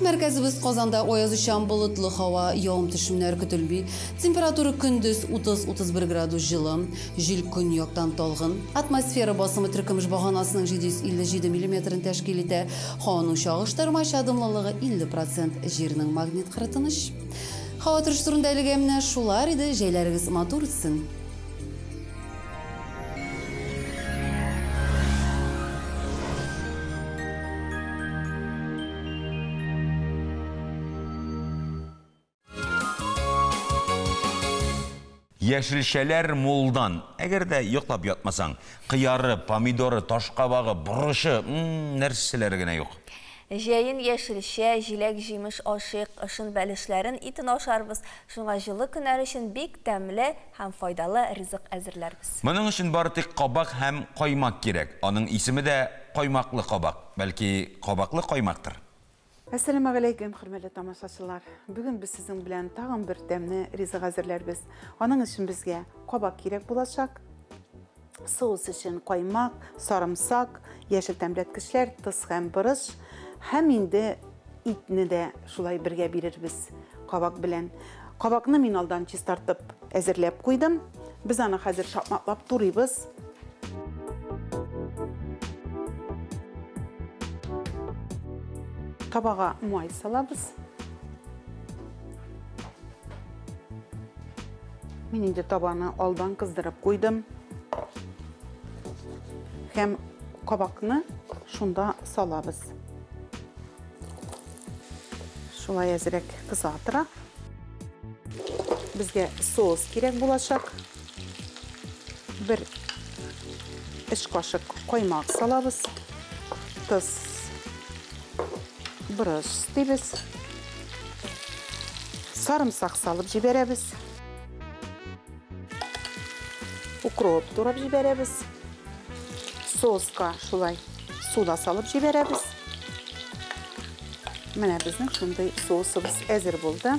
Мәркәзебез Казанда аязучан болытлы һава, явым-төшемнәр көтелми. Температура көндез 30-31 градус җылы, җил көньяктан талгын. Атмосфера басымы теркемеш баганасының 757 миллиметрын тәшкил итә. Һаваның чагыштырмача дымлылыгы 50%, җирнең магнит кыры тыныч. Һава торышы турында әлегә менә шулар иде. Җәйләрегез матур үтсен. Яшелчәләр мулдан. Әгәр дә йоклап ятмасаң, кыяры, помидоры, ташкабагы, борычы, нәрсәләре генә юк. Җәен яшелчә, җиләк-җимеш ашыйк, кышын бәлешләрен, итен ашарбыз. Шуңа җылы көннәр өчен бик тәмле һәм файдалы ризык әзерләрбез. Моның өчен бары тик кабак һәм каймак кирәк. Аның исеме дә каймаклы кабак. Бәлки, кабаклы каймактыр. Әссәламегаләйкем, хөрмәтле тамашачылар. Бүген без сезнең белән тагын бер тәмле ризык әзерләрбез. Аның өчен безгә кабак кирәк булачак. Соус өчен каймак, сарымсак, яшел тәмләткечләр, тоз һәм борыч, һәм инде итне дә шулай бергә бирербез кабак белән. Кабакны мин алдан чистартып әзерләп куйдым. Без аны хәзер шакмаклап турыйбыз. Табага май салабыз. Мин инде табаны алдан кыздырып куйдым. Һәм кабакны шунда салабыз. Шулай әзрәк кыза тора. Безгә соус кирәк булачак. Бер 3 кашык каймак салабыз. Тоз, борыч өстибез. Сарымсак салып җибәрәбез. Укроп турап җибәрәбез. Соуска шулай су да салып җибәрәбез. Менә безнең шундый соусыбыз әзер булды.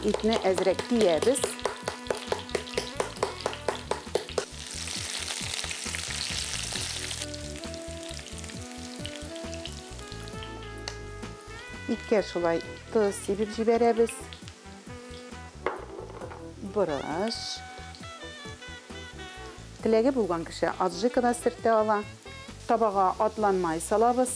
Итне әзрәк киябез. Иткә шулай тоз сибеп җибәрәбез. Борыч. Теләге булган кеше аджика да сөртә ала. Табага атланмай салабыз.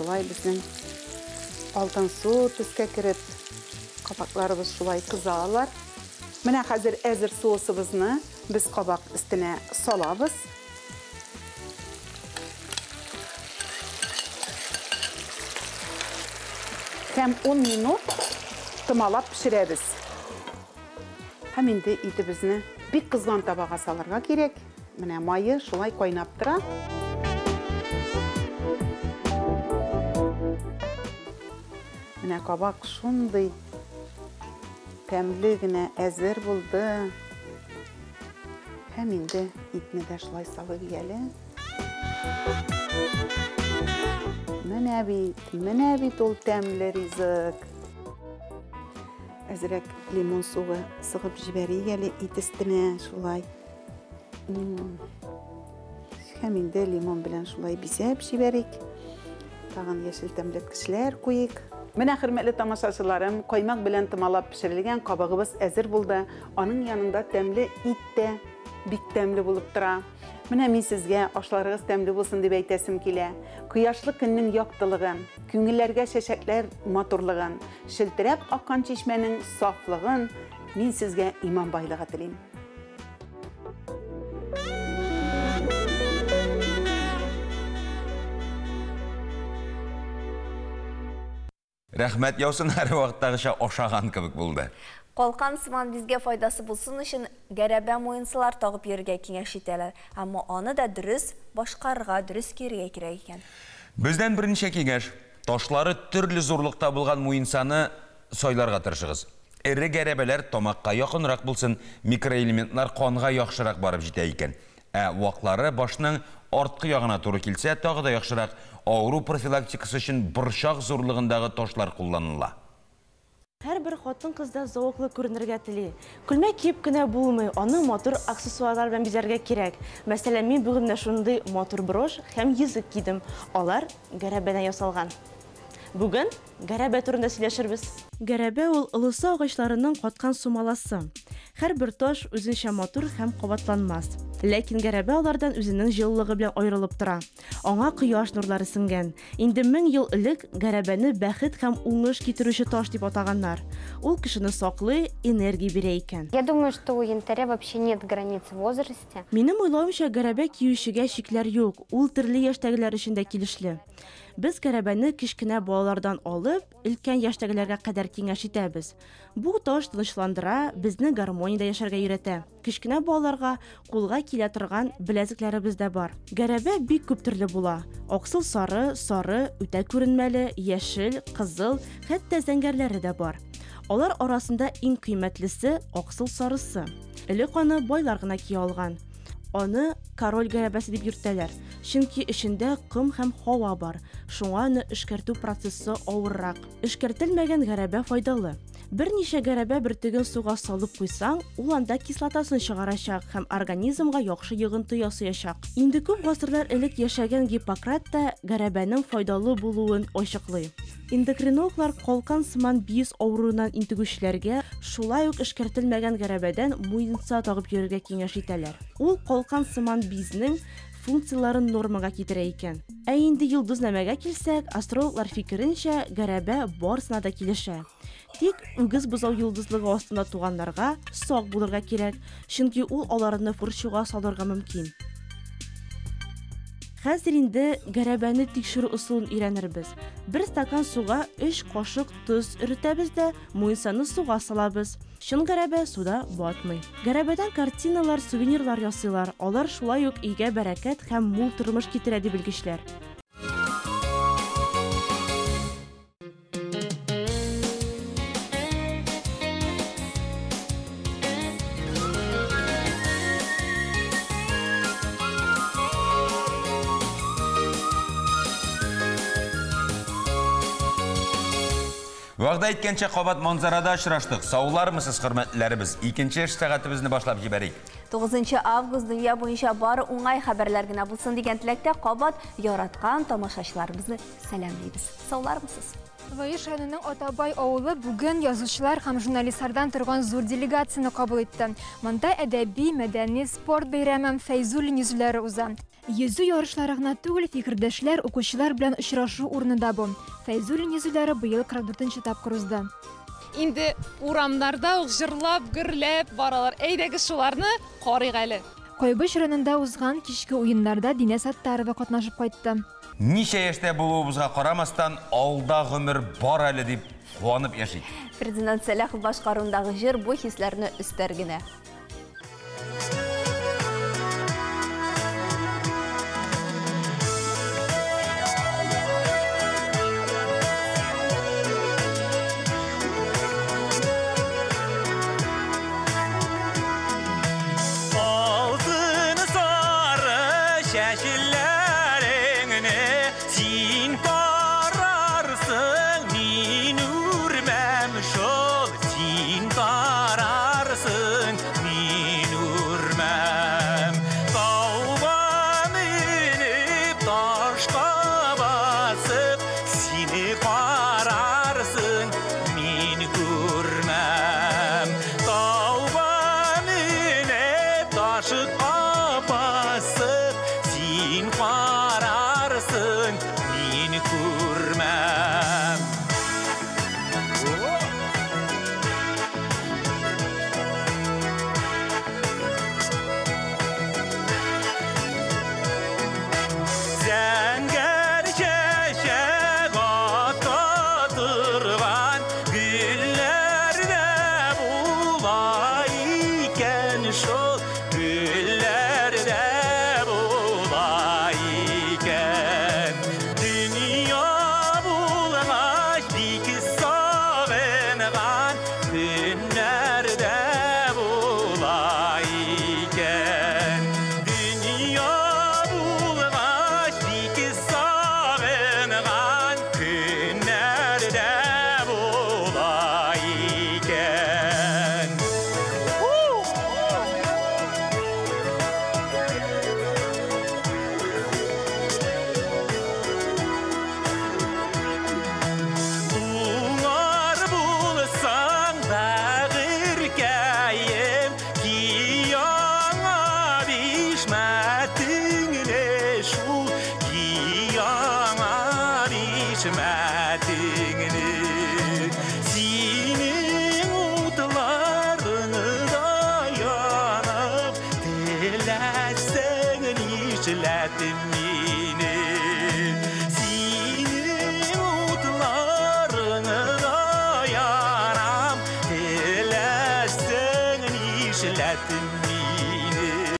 Шулай безнең алтынсу төскә кереп, кабакларыбыз шулай кызалар. Менә хәзер әзер соусыбызны без кабак өстенә салабыз. Һәм 10 минут томалап пешерәбез. Һәм инде итебезне бик кызган табага салырга кирәк. Менә майы шулай кайнап тора. Менә кабак шундый тәмле генә әзер булды. Һәм инде итне дә шулай салып ияле. Менә бит, менә бит ул тәмле ризык. Әзрәк лимон суы сыгып җибәрик әле ит өстенә, шулай. Һәм инде лимон белән шулай бизәп җибәрик. Тагын яшел тәмләткечләр куйык. Менә, хөрмәтле тамашачыларым, каймак белән томалап пешерелгән кабыгыбыз әзер булды. Аның янында тәмле ит тә бик тәмле булып тора. Менә мин сезгә ашларыгыз тәмле булсын дип әйтәсем килә. Кояшлы көннең яктылыгын, күңелләргә чәчәкләр матурлыгын, шелтерәп аккан чишмәнең сафлыгын мин сезгә иман байлыгы телим. Рәхмәт яусын, һәрвакыттагыча ашаган кебек булды. Калкан сыман бизгә файдасы булсын өчен гәрәбә муенсалар тагып йөрергә киңәш итәләр. Әмма аны да дөрес башкарырга, дөрес кияргә кирәк икән. Бездән берничә киңәш. Ташлары төрле зурлыкта булган муенсаны сайларга тырышыгыз. Эре гәрәбәләр тамакка якынрак булсын, микроэлементлар канга яхшырак барып җитә икән. Ә ваклары башның арткы ягына туры килсә, тагы да яхшырак. Авыру профилактикасы өчен борчак зурлыгындагы ташлар кулланыла. Һәрбер хатын-кыз да зәвыклы күренергә тели. Күлмәк киеп кенә булмый, аны матур аксессуарлар белән бизәргә кирәк. Мәсәлән, мин бүген менә шундый матур брошь һәм йөзек кидем. Алар гәрәбәдән ясалган. Бүген гәрәбә турында сөйләшербез. Гәрәбә ул ылысы агачларының каткан сумаласы. Һәрбер таш үзенчә матур һәм кабатланмас. Ләкин гәрәбә алардан үзенең җылылыгы белән аерылып тора. Аңа кояш нурлары сеңгән. Инде 1000 ел элек гәрәбәне бәхет һәм уңыш китерүче таш дип атаганнар. Ул кешене саклый, энергия бирә икән. Я думаю, что у янтаря вообще нет границ в возрасте. Минем уйлавымча, гәрәбә киючегә чикләр юк. Ул төрле яшьтәгеләр өчен дә килешле. Без гәрәбәне кечкенә балалардан алып, өлкән яшьтәгеләргә кадәр киңәш итәбез. Бу таш тынычландыра, безне гармониядә яшәргә өйрәтә. Кечкенә балаларга кулга килә торган беләзекләребез дә бар. Гәрәбә бик күп төрле була. Аксыл сары, сары, үтә күренмәле, яшел, кызыл, хәтта зәңгәрләре дә бар. Алар арасында иң кыйммәтлесе аксыл сарысы. Элек аны байлар гына кия алган. Аны король гәрәбәсе дип йөртәләр, чөнки эчендә ком һәм һава бар, шуңа аны эшкәртү процессы авыррак. Эшкәртелмәгән гәрәбә файдалы. Берничә гәрәбә бөртеген суга салып куйсаң, ул анда кислотасын чыгарачак һәм организмга яхшы йогынты ясаячак. Инде күп гасырлар элек яшәгән Гиппократ та гәрәбәнең файдалы булуын ачыклый. Эндокринологлар калкан сыман биз авыруыннан интегүчеләргә шулай ук эшкәртелмәгән гәрәбәдән муенса тагып йөрергә киңәш итәләр. Ул калкан сыман бизнең функцияларын нормага китерә икән. Ә инде йолдызнамәгә килсәк, астрологлар фикеренчә, гәрәбә барысына да килешә. Тик үгез бозау йолдызлыгы астында туганнарга сак булырга кирәк, чөнки ул аларны борчуга салырга мөмкин. Хәзер инде гәрәбәне тикшерү ысулын өйрәнербез. Бер стакан суга 3 кашык тоз эретәбез дә, муенсаны суга салабыз. Чын гәрәбә суда батмый. Гәрәбәдән картиналар, сувенирлар ясыйлар. Алар шулай ук өйгә бәрәкәт һәм мул тормыш китерә дип белгечләр. Вәгъдә иткәнчә кабат манзарада очраштык. Саулармысыз, хөрмәтләребез? Икенче эш сәгатебезне башлап җибәрик. 9 август дөнья буенча бары уңай хәбәрләр генә булсын дигән теләктә кабат яраткан тамашачыларыбызны сәламлибез. Саулармысыз? Лаеш районының Атабай авылы бүген язучылар һәм журналистлардан торган зур делегацияне кабул итте. Монда әдәби, мәдәни, спорт бәйрәме, Фәйзуллин йөзүләре уза. Йөзү ярышлары гына түгел, фикердәшләр, укучылар белән очрашу урыны да бу. Фәйзуллин йөзүләре быел 44нче тапкыр узды. Инде урамнарда ук җырлап, гөрләп баралар. Әйдәгез шуларны карыйк әле. Кайбыч районында узган кичке уеннарда Динә Саттарова катнашып кайтты. Ничә яшьтә булуыбызга карамастан, алда гомер бар әле дип куанып яшик. Фердинанд Сәлахов башкаруындагы җыр бу хисләрне өстәр генә. Алтын сары чәчләреңне син Гашык апасы, син карарсың, мин күрмәм. Зәңгәр чәчәк ата торган гөлләр дә була икән шул, гөлләр дә була икән. Дөнья булгач бик сагынган көннәр дә була икән. Дөнья булгач бик сагынган көннәр дә була икән. Уңар булсаң бәгырькәем, ки яңа бишмәтеңне шул, ки яңа бишмәтеңне. Синең утларыңда янып, теләсәң нишләт мине. Синең утларыңда янам, теләсәң нишләт мине.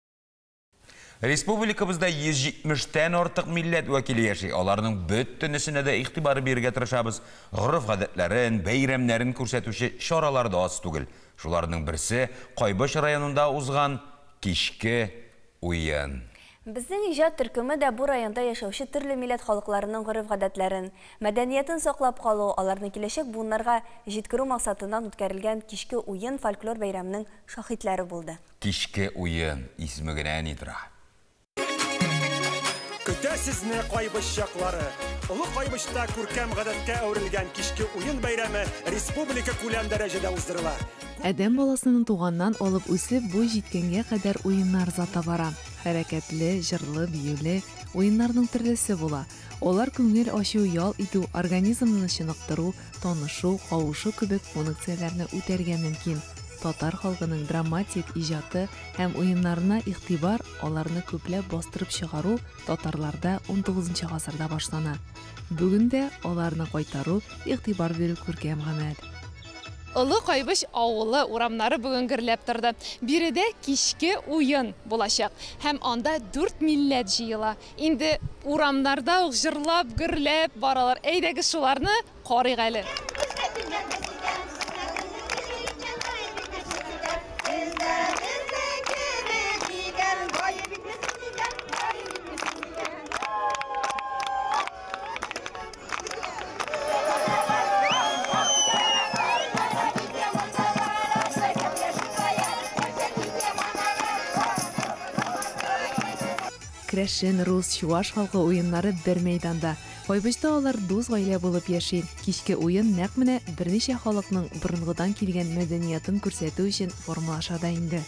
Республикабызда 170-тән артык милләт вәкиле яши. Аларның бөтенесенә дә игътибар бирергә тырышабыз. Гореф-гадәтләрен, бәйрәмнәрен күрсәтүче чаралар да аз түгел. Шуларның берсе Кайбыч районында узган кичке уен. Безнең иҗат төркеме дә бу районда яшәүче төрле милләт халыкларының гореф-гадәтләрен, мәдәниятен саклап калу, аларны киләчәк буыннарга җиткерү максатыннан үткәрелгән кичке уен фольклор бәйрәменең шаһитләре булды. Кичке уен исеме генә ни тора. Көтә сезне Кайбыч яклары. Олы Кайбычта күркәм гадәткә әверелгән кичке уен бәйрәме республика күләм дәрәҗәдә уздырыла. Адәм баласының туганнан алып үсеп буй җиткәнгә кадәр уеннар зата бара. Хәрәкәтле, җырлы, биюле уеннарның төрлесе була. Алар күңел ачу, ял итү, организмны чыныктыру, танышу, кавышу кебек функцияләрне үтәргә мөмкин. Татар халкының драматик иҗаты һәм уеннарына игътибар, аларны күпләп бастырып чыгару татарларда 19 гасырда башлана. Бүген дә аларны кайтару, игътибар бирү күркәм гамәл. Олы Кайбыч авылы урамнары бүген гөрләп торды. Биредә кичке уен булачак. Һәм анда 4 милләт җыела. Инде урамнарда ук җырлап, гөрләп баралар. Әйдәгез шуларны карыйк әле. Керәшен, рус, чуаш халкы уеннары бер мәйданда. Кайбычта алар дус гаилә булып яши. Кичке уен нәкъ менә берничә халыкның борынгыдан килгән мәдәниятын күрсәтү өчен формалаша да инде.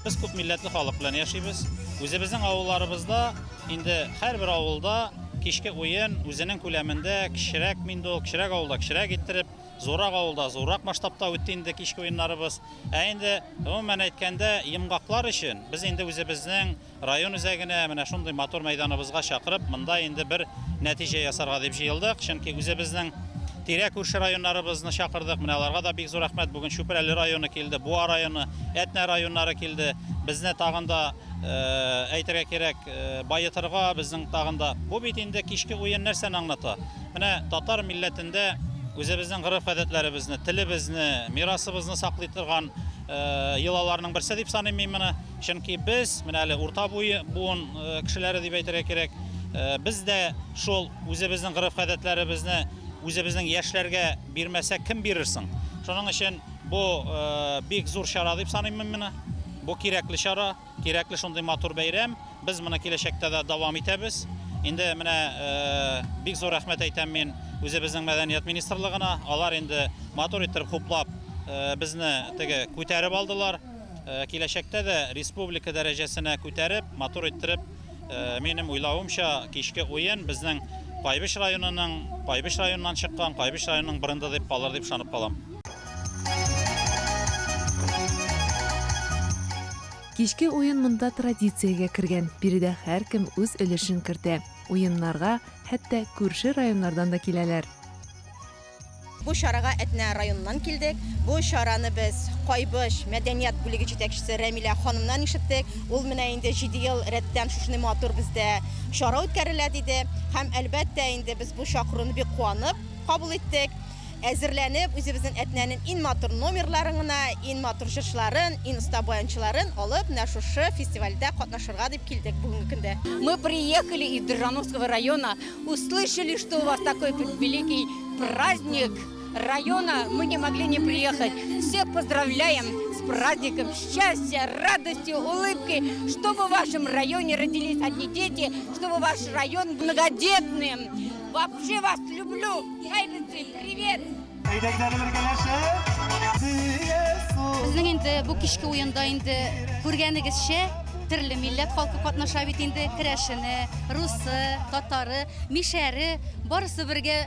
Без күп милләтле халык белән яшибез. Үзебезнең авылларыбызда инде һәрбер авылда кичке уен үзенең күләмендә кечерәк инде ул, кечерәк авылда кечерәк иттереп, зуррак авылда зуррак масштабта үтте инде кичке уеннарыбыз. Ә инде гомумән әйткәндә, йомгаклар өчен без инде үзебезнең район үзәгенә менә шундый матур мәйданыбызга чакырып, монда инде бер нәтиҗә ясарга дип җыелдык. Чөнки үзебезнең тирә күрше районнарыбызны чакырдык. Менә аларга да бик зур рәхмәт. Бүген Чүпрәле районы килде, Буа районы, Әтнә районнары килде. Безне тагын да әйтергә кирәк, байытырга безнең тагын да. Бу бит инде кичке уен нәрсәне аңлата? Менә татар милләтендә үзебезнең гореф-гадәтләребезне, телебезне, мирасыбызны саклый торган йолаларның берсе дип саныйм мин моны. Чөнки без, менә әле урта буын кешеләре дип әйтергә кирәк, без дә шул үзебезнең гореф-гадәтләребезне үзебезнең яшьләргә бирмәсәк, кем бирер соң? Шуның өчен бу бик зур чара дип саныйм мин моны. Бу кирәкле чара, кирәкле шундый матур бәйрәм. Без моны киләчәктә дә дәвам итәбез. Инде менә бик зур рәхмәт әйтәм мин үзебезнең мәдәният министрлыгына. Алар инде матур итеп хуплап безне теге күтәреп алдылар. Киләчәктә дә республика дәрәҗәсенә күтәреп, матур иттереп, минем уйлавымча, кичке уен безнең Кайбыч районының, Кайбыч районыннан чыккан, Кайбыч районының бренды дип калыр дип ышанып калам. Кичке уен монда традициягә кергән, биредә һәркем үз өлешен кертә. Уеннарга хәтта күрше районнардан да киләләр. Бу чарага Әтнә районыннан килдек. Бу чараны без Кайбыч мәдәният бүлеге җитәкчесе Рәмилә ханымнан ишеттек. Ул менә инде 7 ел рәттән шушындый матур бездә чара үткәрелә диде. Һәм әлбәттә инде без бу чакыруны бик куанып кабул иттек. Әзерләнеп, үзебезнең Әтнәнең иң матур номерларын гына, иң матур җырчыларын, иң оста баянчыларын алып, менә шушы фестивальдә катнашырга дип килдек бүгенге көндә. Мы приехали из Дрожжановского района, услышали, что у вас такой великий праздник района, мы не могли не приехать. Всех поздравляем с праздником, счастья, радости, улыбки, чтобы в вашем районе родились одни дети, чтобы ваш район многодетным. Вообще вас люблю. Кайбицы, привет! Безнең инде бу кичке уенда инде күргәнегезчә төрле милләт халкы катнаша бит инде, керәшене, русы, татары, мишәре, барысы бергә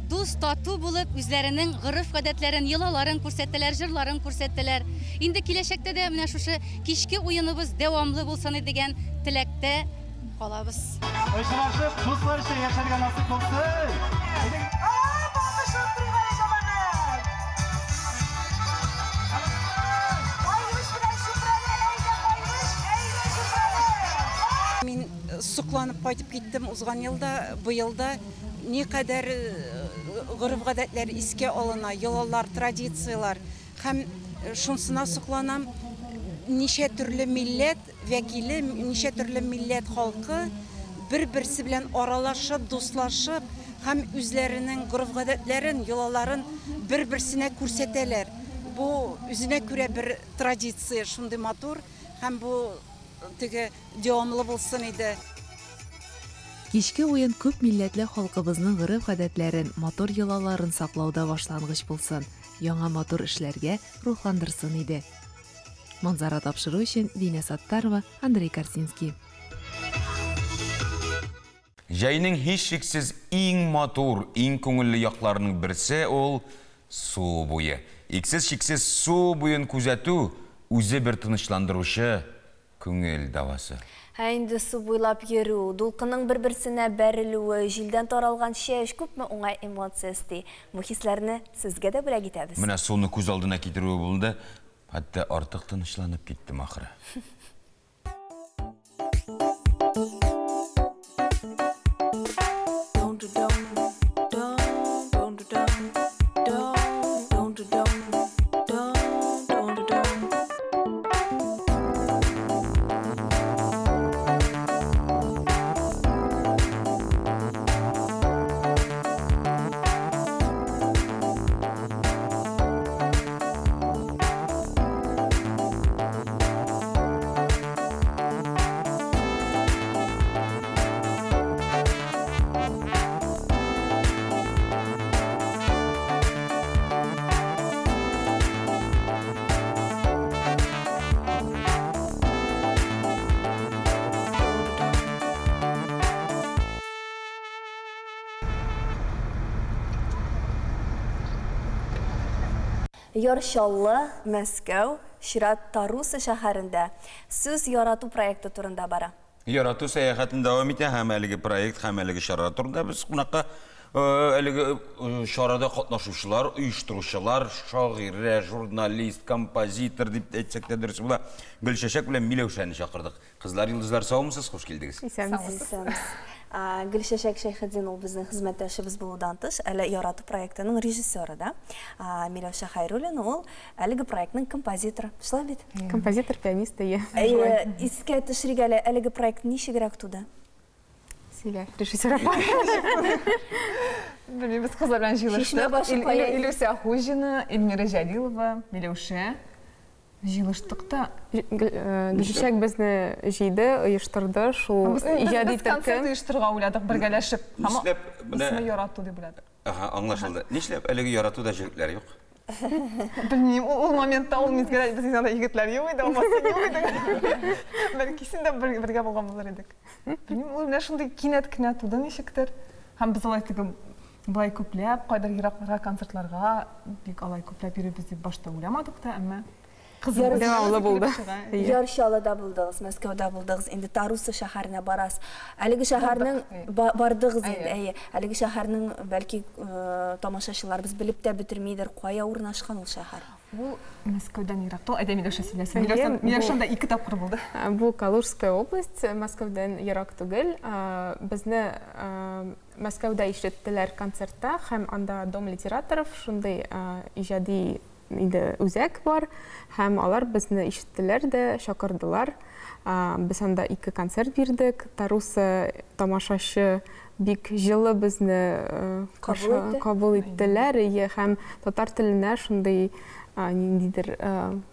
дус, тату булып, үзләренең гореф-гадәтләрен, йолаларын күрсәтәләр, җырларын күрсәтәләр. Инде киләчәктә дә менә шушы кичке уеныбыз дәвамлы булсын дигән теләктә калабыз. Очрашып, дусларча яшәргә насыйп булсын. Мин сокланып кайтып киттем узган елда, быел да никадәр гореф-гадәтләр искә алына, йолалар, традицияләр. Һәм шунсына сокланам, ничә төрле милләт вәкиле, ничә төрле милләт халкы бер-берсе белән аралашып, дуслашып һәм үзләренең гореф-гадәтләрен, йолаларын бер-берсенә күрсәтәләр. Бу үзенә күрә бер традиция, шундый матур, һәм бу теге дәвамлы булсын иде. Кичке уен күп милләтле халкыбызның гореф-гадәтләрен, матур йолаларын саклауда башлангыч булсын, яңа матур эшләргә рухландырсын иде. Манзара тапшыру өчен Динә Саттарова, Андрей Корсинский. Җәйнең һичшиксез иң матур, иң күңелле якларының берсе ул су буе. Иксез-чиксез су буен күзәтү үзе бер тынычландыручы күңел дәвасы. Ә инде су буйлап йөрү, дулкынның бер-берсенә бәрелүе, җилдән таралган чәч күпме уңай эмоция өсти. Бу хисләрне сезгә дә бүләк итәбез. Менә суны күз алдына китерүе булды, хәтта артык тынычланып киттем ахыры. Яр Чаллы, Мәскәү, чират Таруса шәһәрендә Сүз ярату проекты турында бара. Ярату сәяхәтен дәвам итә һәм әлеге проект һәм әлеге чара турында без кунакка әлеге чарада катнашучылар, оештыручылар, шагыйрә, журналист, композитор дип әйтсәк тә дөрес була. Гөлчәчәк белән Миләүшәне чакырдык. Кызлар, йолдызлар, саумысыз, хуш килдегез. Исәнмесез. Гөлчәчәк Шәйхетдин ул безнең хезмәттәшебез булудан тыш, әле Ярату проектының режиссеры да. Миләүшә Хәйруллина ул әлеге проектның композиторы. Шулай бит? Композитор, пианист, әйе. Әйе, искә төшерик әле, әлеге проект ничегрәк туды? Сөйлә, режиссер апа. Белмим, без кызлар белән җыелыштык. Илүсә Хуҗина, Эльмира Җәлилова, Миләүшә. Җыелыштык та. Гөлчәчәк безне җыйды, оештырды, шул иҗади Без концерт оештырырга уйладык бергәләшеп. Нишләп менә Исеме Ярату дип уйладык. Ага, аңлашылды. Нишләп әлеге Яратуда җегетләр юк? Белмим, ул моментта, ул мизгелдә безнең янда егетләр юк иде, алмасы юк иде. Бәлки син дә бергә булган булыр идек. Белмим, ул менә шундый кинәт кенә туды ничектер. Һәм без алай теге болай күпләп, кайдыр еракларга концертларга бик алай күпләп йөрибез дип башта уйламадык та, әмма Дәвамлы булды. Яр Чаллыда булдыгыз, Мәскәүдә булдыгыз, инде Таруса шәһәренә барасыз. Әлеге шәһәрнең бардыгыз инде, әйе. Әлеге шәһәрнең бәлки тамашачыларыбыз белеп тә бетермидер, кая урнашкан ул шәһәр? Ул Мәскәүдән ерак түгел. Әйдә, Миләүшә сөйләсен. Миләүшә, Миләүшә анда ике тапкыр булды. Бу Калужская область, Мәскәүдән ерак түгел. Безне Мәскәүдә ишеттеләр концертта һәм анда Дом литераторов шундый иҗади инде үзәк бар һәм алар безне ишеттеләр дә, чакырдылар. Без анда ике концерт бирдек. Таруса тамашачы бик җылы безне кабул иттеләр. Ие, һәм татар теленә шундый ниндидер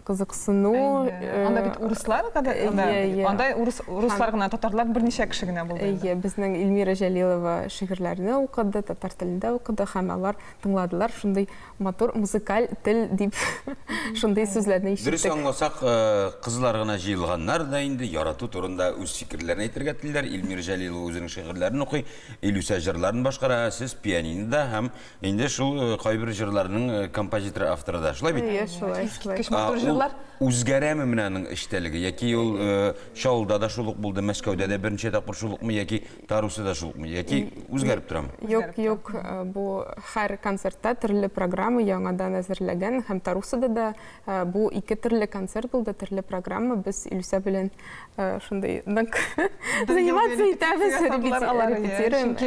кызыксыну. Анда бит урыслар анда урыслар гына, татарлар берничә кеше генә булды. Әйе, безнең Эльмира Җәлилова шигырьләрне укыды, татар телендә укыды һәм алар тыңладылар. Шундый Матур музыкаль тел дип шундый сүзләрне ишеттек. Дөрес аңласак, кызлар гына җыелганнар да инде ярату турында үз фикерләрен әйтергә телиләр. Илмир Җәлилов үзенең шигырьләрен укый, Илүсә җырларын башкара, ә сез пианинода һәм инде шул кайбер җырларның композиторы, авторы да. Шулай бит? Әйе, шулай, шулай. Искиткеч матур җырлар. Үзгәрәме менә аның эчтәлеге? Яки ул Чаллыда да шул ук булды, Мәскәүдә дә берничә тапкыр шул укмы яки Тарусада шул укмы яки үзгәреп торамы? Юк, юк, бу һәр концертта төрле программа яңадан әзерләгән һәм Тарусада да бу ике төрле концерт булды, төрле программа. Без Илүсә белән шундый нык заниматься итәбез, репетируем,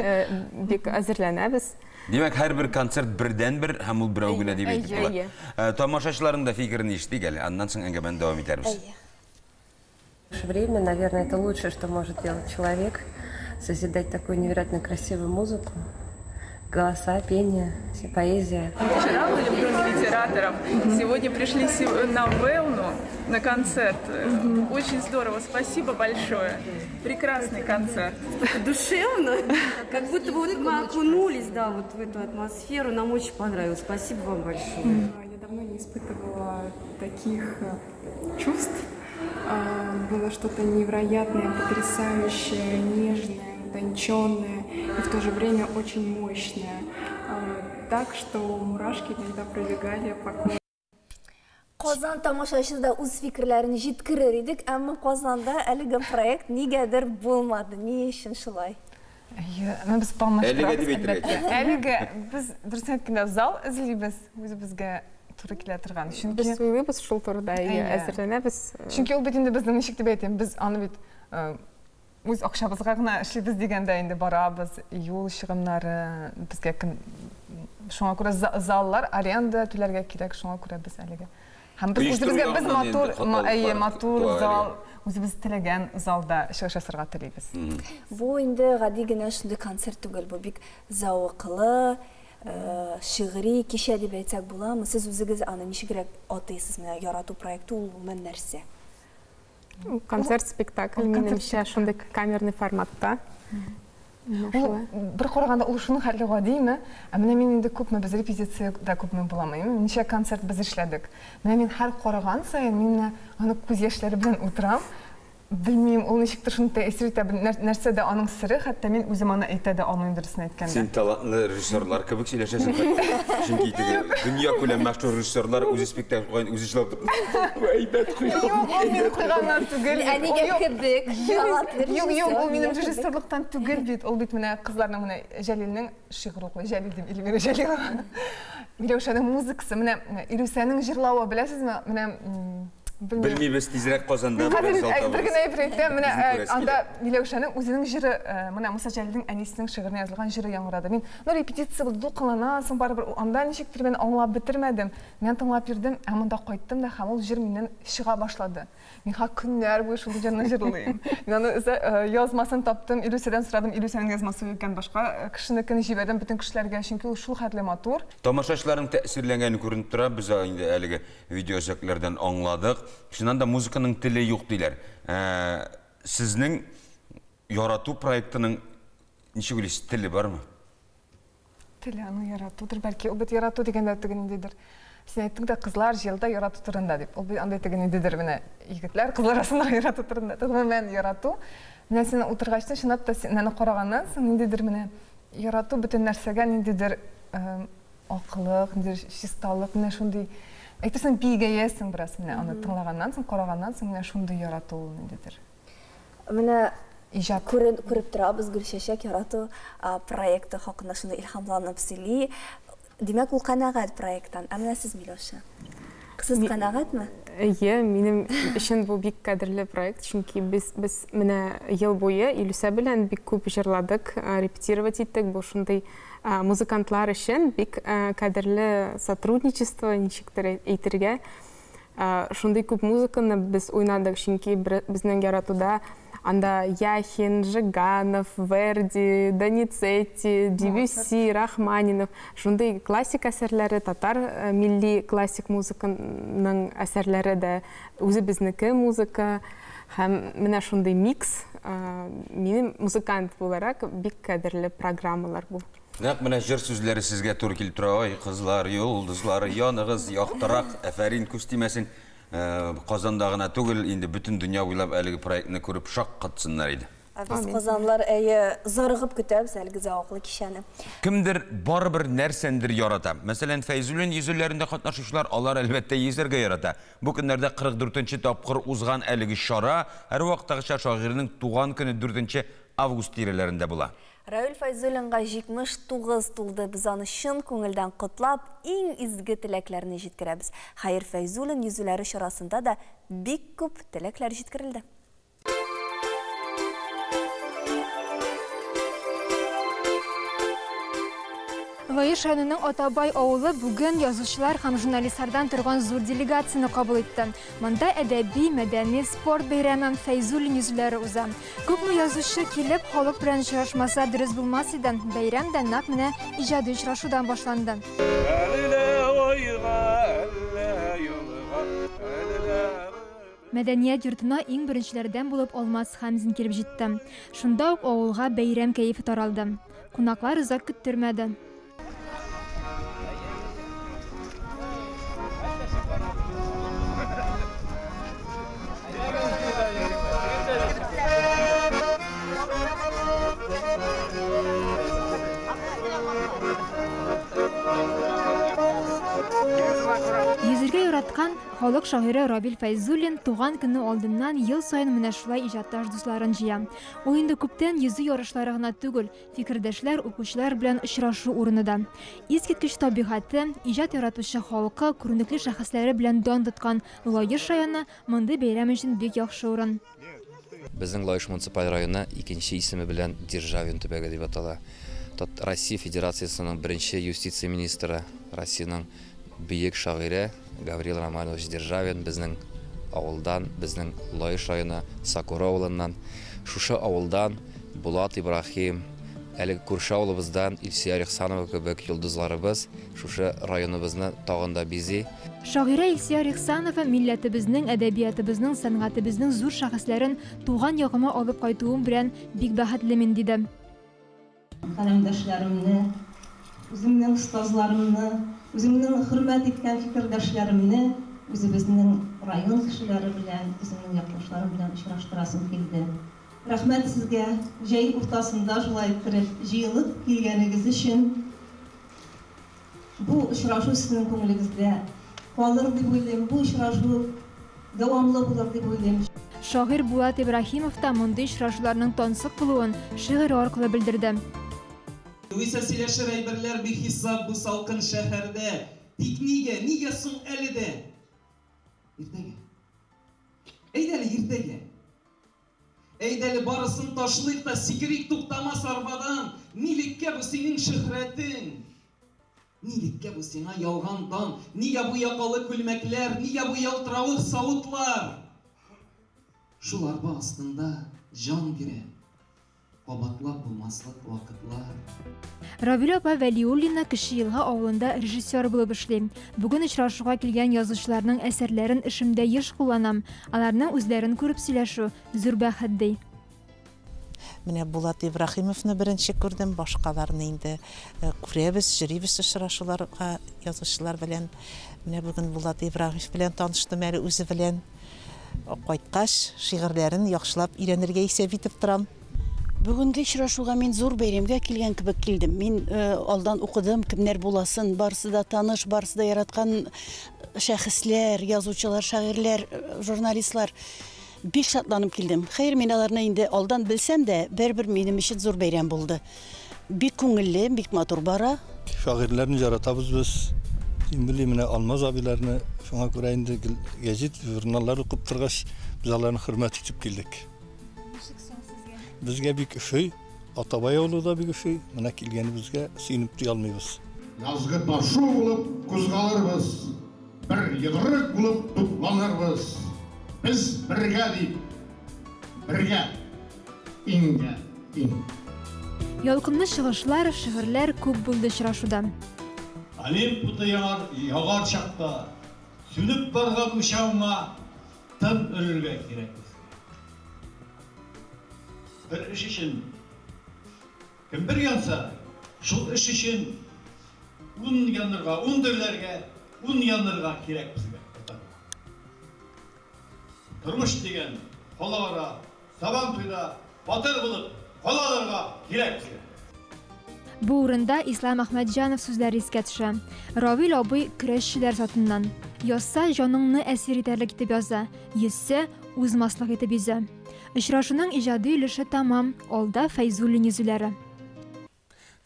бик әзерләнәбез. Димәк, һәрбер концерт бердәнбер һәм ул берәү генә дип әйтеп була. Тамашачыларның да фикерен ишетик әле, аннан соң әңгәмәне дәвам итәрбез. Время, наверное, это лучшее, что может делать человек, созидать такую невероятно красивую музыку, голоса, пение, поэзия. Вчера были в Доме литераторов, сегодня пришли на Велну, на концерт. Очень здорово, спасибо большое. Прекрасный концерт. Душевно, как будто бы вот мы окунулись, да, вот в эту атмосферу. Нам очень понравилось. Спасибо вам большое. Я давно не испытывала таких чувств. Было что-то невероятное, потрясающее, нежное, утонченное и в то же время очень мощное. Так, что мурашки иногда пробегали по коже. Казан тамашачысы да үз фикерләрен җиткерер идек, әмма Казанда әлеге проект нигәдер булмады. Ни өчен шулай? Әйе, менә без планлаштырабыз. Әлегә дип әйтергә кирәк. Әлегә без, дөресен әйткәндә, зал эзлибез үзебезгә туры килә торган. Чөнки Без уйлыйбыз шул турыда, әйе, әзерләнәбез. Чөнки ул бит инде безнең ничек дип әйтим, без аны бит үз акчабызга гына эшлибез дигәндә инде барабыз, юл чыгымнары безгә кем шуңа күрә заллар аренда түләргә кирәк, шуңа күрә без әлегә. Һәм без үзебезгә без матур, әйе, матур зал, үзебез теләгән залда чыгыш ясарга телибез. Бу инде гади генә шундый концерт түгел, бу бик зәвыклы, шигъри кичә дип әйтсәк буламы? Сез үзегез аны ничегрәк атыйсыз? Менә ярату проекты ул гомумән нәрсә? Концерт-спектакль, минемчә, шундый камерный форматта. Ул бер караганда ул шуның хәтле гадиме? Ә менә мин инде күпме без репетициядә күпме буламы? Ничә концерт без эшләдек. Менә мин һәр караган саен мин менә аны күз яшьләре белән утырам. Белмим, ул ничектер шуны тәэсир итә, нәрсәдә аның сере, хәтта мин үзем аны әйтә дә алмыйм, дөресен әйткәндә. Син талантлы режиссерлар кебек сөйләшәсең хәтта. Чөнки теге дөньякүләм мәшһүр режиссерлар үзе спектакль куйган, үзе җылап торып, әйбәт куйган. Юк, ул минем куйганнан түгел. Ә нигә кебек? Талантлы режиссер. Юк, юк, ул минем режиссерлыктан түгел бит. Ул бит менә кызларның менә Җәлилнең шигырь укуы, Җәлил дим, Эльмира Җәлилова. Миләүшәнең музыкасы, менә Илүсәнең җырлавы, беләсезме, менә Белмибез, тизрәк Казанда Хәзер бер генә әйбер әйтәм, менә анда Миләүшәнең үзенең җыры, менә Муса Җәлилнең әнисенең шигыренә язылган җыры яңгырады. Мин, ну, репетиция булды, дулкынланасың барыбер, анда ничектер мин аңлап бетермәдем. Мин тыңлап йөрдем, ә монда кайттым да һәм ул җыр миннән чыга башлады. Мин ха көннәр буе шул җырны җырлыйм. Мин аны язмасын таптым, Илүсәдән сорадым, Илүсәнең язмасы юк икән, башка кешенекен җибәрдем бөтен кешеләргә, чөнки ул шул хәтле матур. Тамашачыларның тәэсирләнгәне күренеп тора, без инде әлеге видеоөзекләрдән аңладык. Чыннан да музыканың теле юк диләр. Ә, сезнең ярату проектының ничек уйлыйсыз, теле бармы? Теле аның яратудыр, бәлки. Ул бит ярату дигәндә теге ниндидер. Син әйттең дә, кызлар җыелды ярату турында дип. Ул бит андый теге ниндидер менә егетләр, кызлар арасындагы ярату турында. Гомумән ярату. Менә син утыргач та, чынлап та син аны караганнан соң ниндидер менә ярату бөтен нәрсәгә ниндидер аклык, ниндидер чисталык, менә шундый әйтерсең биегәясең бераз менә аны тыңлаганнан соң, караганнан соң менә шундый ярату ул ниндидер. Менә иҗат күреп торабыз, Гөлчәчәк ярату проекты хакында шундый илһамланып сөйли. Димәк, ул канәгать проекттан. Ә менә сез, Миләүшә, сез канәгатьме? Әйе, минем өчен бу бик кадерле проект, чөнки без без менә ел буе Илүсә белән бик күп җырладык, репетировать иттек. Бу шундый музыкантлар өчен бик кадерле сотрудничество, ничектер әйтергә. Шундый күп музыканы без уйнадык, чөнки безнең яратуда анда Яхин, Жиганов, Верди, Доницетти, Дебюсси, Рахманинов, шундый классик әсәрләре, татар милли классик музыканың әсәрләре дә, үзебезнеке музыка һәм менә шундый микс, минем музыкант буларак бик кадерле программалар бу. Нәкъ менә җыр сүзләре сезгә туры килеп тора. Ай, кызлар, йолдызлар, яныгыз яктырак, афәрин, күз тимәсен. Казанда гына түгел, инде бөтен дөнья буйлап әлеге проектны күреп шаккатсыннар иде. Ә без казанлар, әйе, зарыгып көтәбез әлеге зәвыклы кичәне. Кемдер барыбер нәрсәндер ярата. Мәсәлән, Фәйзуллин йөзүләрендә катнашучылар, алар, әлбәттә, йөзәргә ярата. Бу көннәрдә 44 нче тапкыр узган әлеге чара, һәрвакыттагыча, шагыйрьнең туган көне 4 нче август тирәләрендә була. Равил Фәйзуллинга 79 тулды, без аны чын күңелдән котлап, иң изге теләкләрне җиткерәбез. Хәер, Фәйзуллин йөзүләре чарасында да бик күп теләкләр җиткерелде. Лаеш районының Атабай авылы бүген язучылар һәм журналистлардан торган зур делегацияне кабул итте. Монда әдәби, мәдәни, спорт бәйрәме Фәйзуллин йөзүләре уза. Күпме язучы килеп, халык белән очрашмаса дөрес булмас иде. Бәйрәм дә нәкъ менә иҗади очрашудан башланды. Әллә айга, әллә елга, әллә. Мәдәният йортына иң беренчеләрдән булып Алмаз Хәмзин килеп җитте. Шунда ук авылга бәйрәм кәефе таралды. Кунаклар озак көттермәде. Йөзергә яраткан халык шагыйре Равил Фәйзуллин туган көне алдыннан ел саен менә шулай иҗатташ дусларын җыя. Ул инде күптән йөзү ярышлары гына түгел, Фикердәшләр, укучылар белән очрашу урыны да. Искиткеч табигате, иҗат яратучы халкы, күренекле шәхесләре белән дан тоткан Лаеш районы мондый бәйрәм өчен бик яхшы урын. Безнең Лаеш муниципаль районы икенче исеме белән Державин төбәге дип атала. Россия Федерациясенең беренче юстиция министры, Россиянең бөек шагыйре Гавриил Романович Державин безнең авылдан, безнең Лаеш районы Сокуры авылыннан. Шушы авылдан Булат Ибраһим, әлеге күрше авылыбыздан Илсөя Рихсанова кебек йолдызларыбыз шушы районыбызны тагын да бизи. Шагыйрә Илсөя Рихсанова милләтебезнең, әдәбиятыбызның, сәнгатебезнең зур шәхесләрен туган ягыма алып кайтуым белән бик бәхетле мин, диде. Каләмдәшләремне, үземнең остазларымны, үземнең хөрмәт иткән фикердәшләремне үзебезнең район кешеләре белән, үземнең якташларым белән очраштырасым килде. Рәхмәт сезгә, җәй уртасында шулай иттереп җыелып килгәнегез өчен. Бу очрашу сезнең күңелегездә калыр дип уйлыйм, бу очрашу дәвамлы булыр дип уйлыйм. Шагыйрь Булат Ибраһимов та мондый очрашуларның тансык булуын шигыре аркылы белдерде. Югыйсә сөйләшер әйберләр бихисап бу салкын шәһәрдә. Тик нигә, нигә соң әле дә? Иртәгә. Әйдә әле иртәгә. Әйдә әле барысын ташлыйк та сикерик туктамас арбадан. Нилеккә бу синең шөһрәтең? Нилеккә бу сиңа ялган дан? Нигә бу якалы күлмәкләр? Нигә бу ялтыравык савытлар? Шул арба астында җан бирә кабатлап булмаслык вакытлар. Равилә апа Вәлиуллина Кече Елга авылында режиссер булып эшли. Бүген очрашуга килгән язучыларның әсәрләрен эшемдә еш кулланам. Аларның үзләрен күреп сөйләшү, зур бәхет, ди. Менә Булат Ибраһимовны беренче күрдем, башкаларны инде күрәбез, йөрибез очрашуларга язучылар белән. Менә бүген Булат Ибраһимов белән таныштым әле үзе белән. Кайткач, шигырьләрен яхшылап өйрәнергә исәп итеп торам. Бүгенге очрашуга мин зур бәйрәмгә килгән кебек килдем. Мин алдан укыдым, кемнәр буласын, барысы да таныш, барысы да яраткан шәхесләр, язучылар, шагыйрьләр, журналистлар. Бик шатланып килдем. Хәер, мин аларны инде алдан белсәм дә, барыбер минем өчен зур бәйрәм булды. Бик күңелле, бик матур бара. Шагыйрьләрне яратабыз без. Тем более менә Алмаз абыйларны, шуңа күрә инде гел гәзит, журналлар укып торгач, без аларны хөрмәт итеп килдек. Ничек соң сезгә? Безгә бик ошый, Атабай авылы да бик ошый. Менә килгәнебезгә сөенеп туя алмыйбыз. Язгы ташу булып кузгалырбыз, бер йодрык булып тупланырбыз. Без бергә дип, бергә, иңгә иң. Ялкынлы чыгышлар, шигырьләр күп булды очрашуда. Олимп уты ягар, ягар чакта, сүнеп барган учагыңа тын өрергә кирәк безгә. Бер эш өчен кем бер янса, шул эш өчен ун янырга, ун дөрләргә, ун янырга кирәк безгә, татарга. Тормыш дигән халыкара Сабан туйда батыр булып кала алырга кирәк безгә. Бу урында Ислам Әхмәтҗанов сүзләре искә төшә. Равил абый көрәшчеләр затыннан. Язса, җаныңны әсир итәрлек итеп яза, йөзсә, узмаслык итеп йөзә. Очрашуның иҗади өлеше тәмам, алда Фәйзуллин йөзүләре.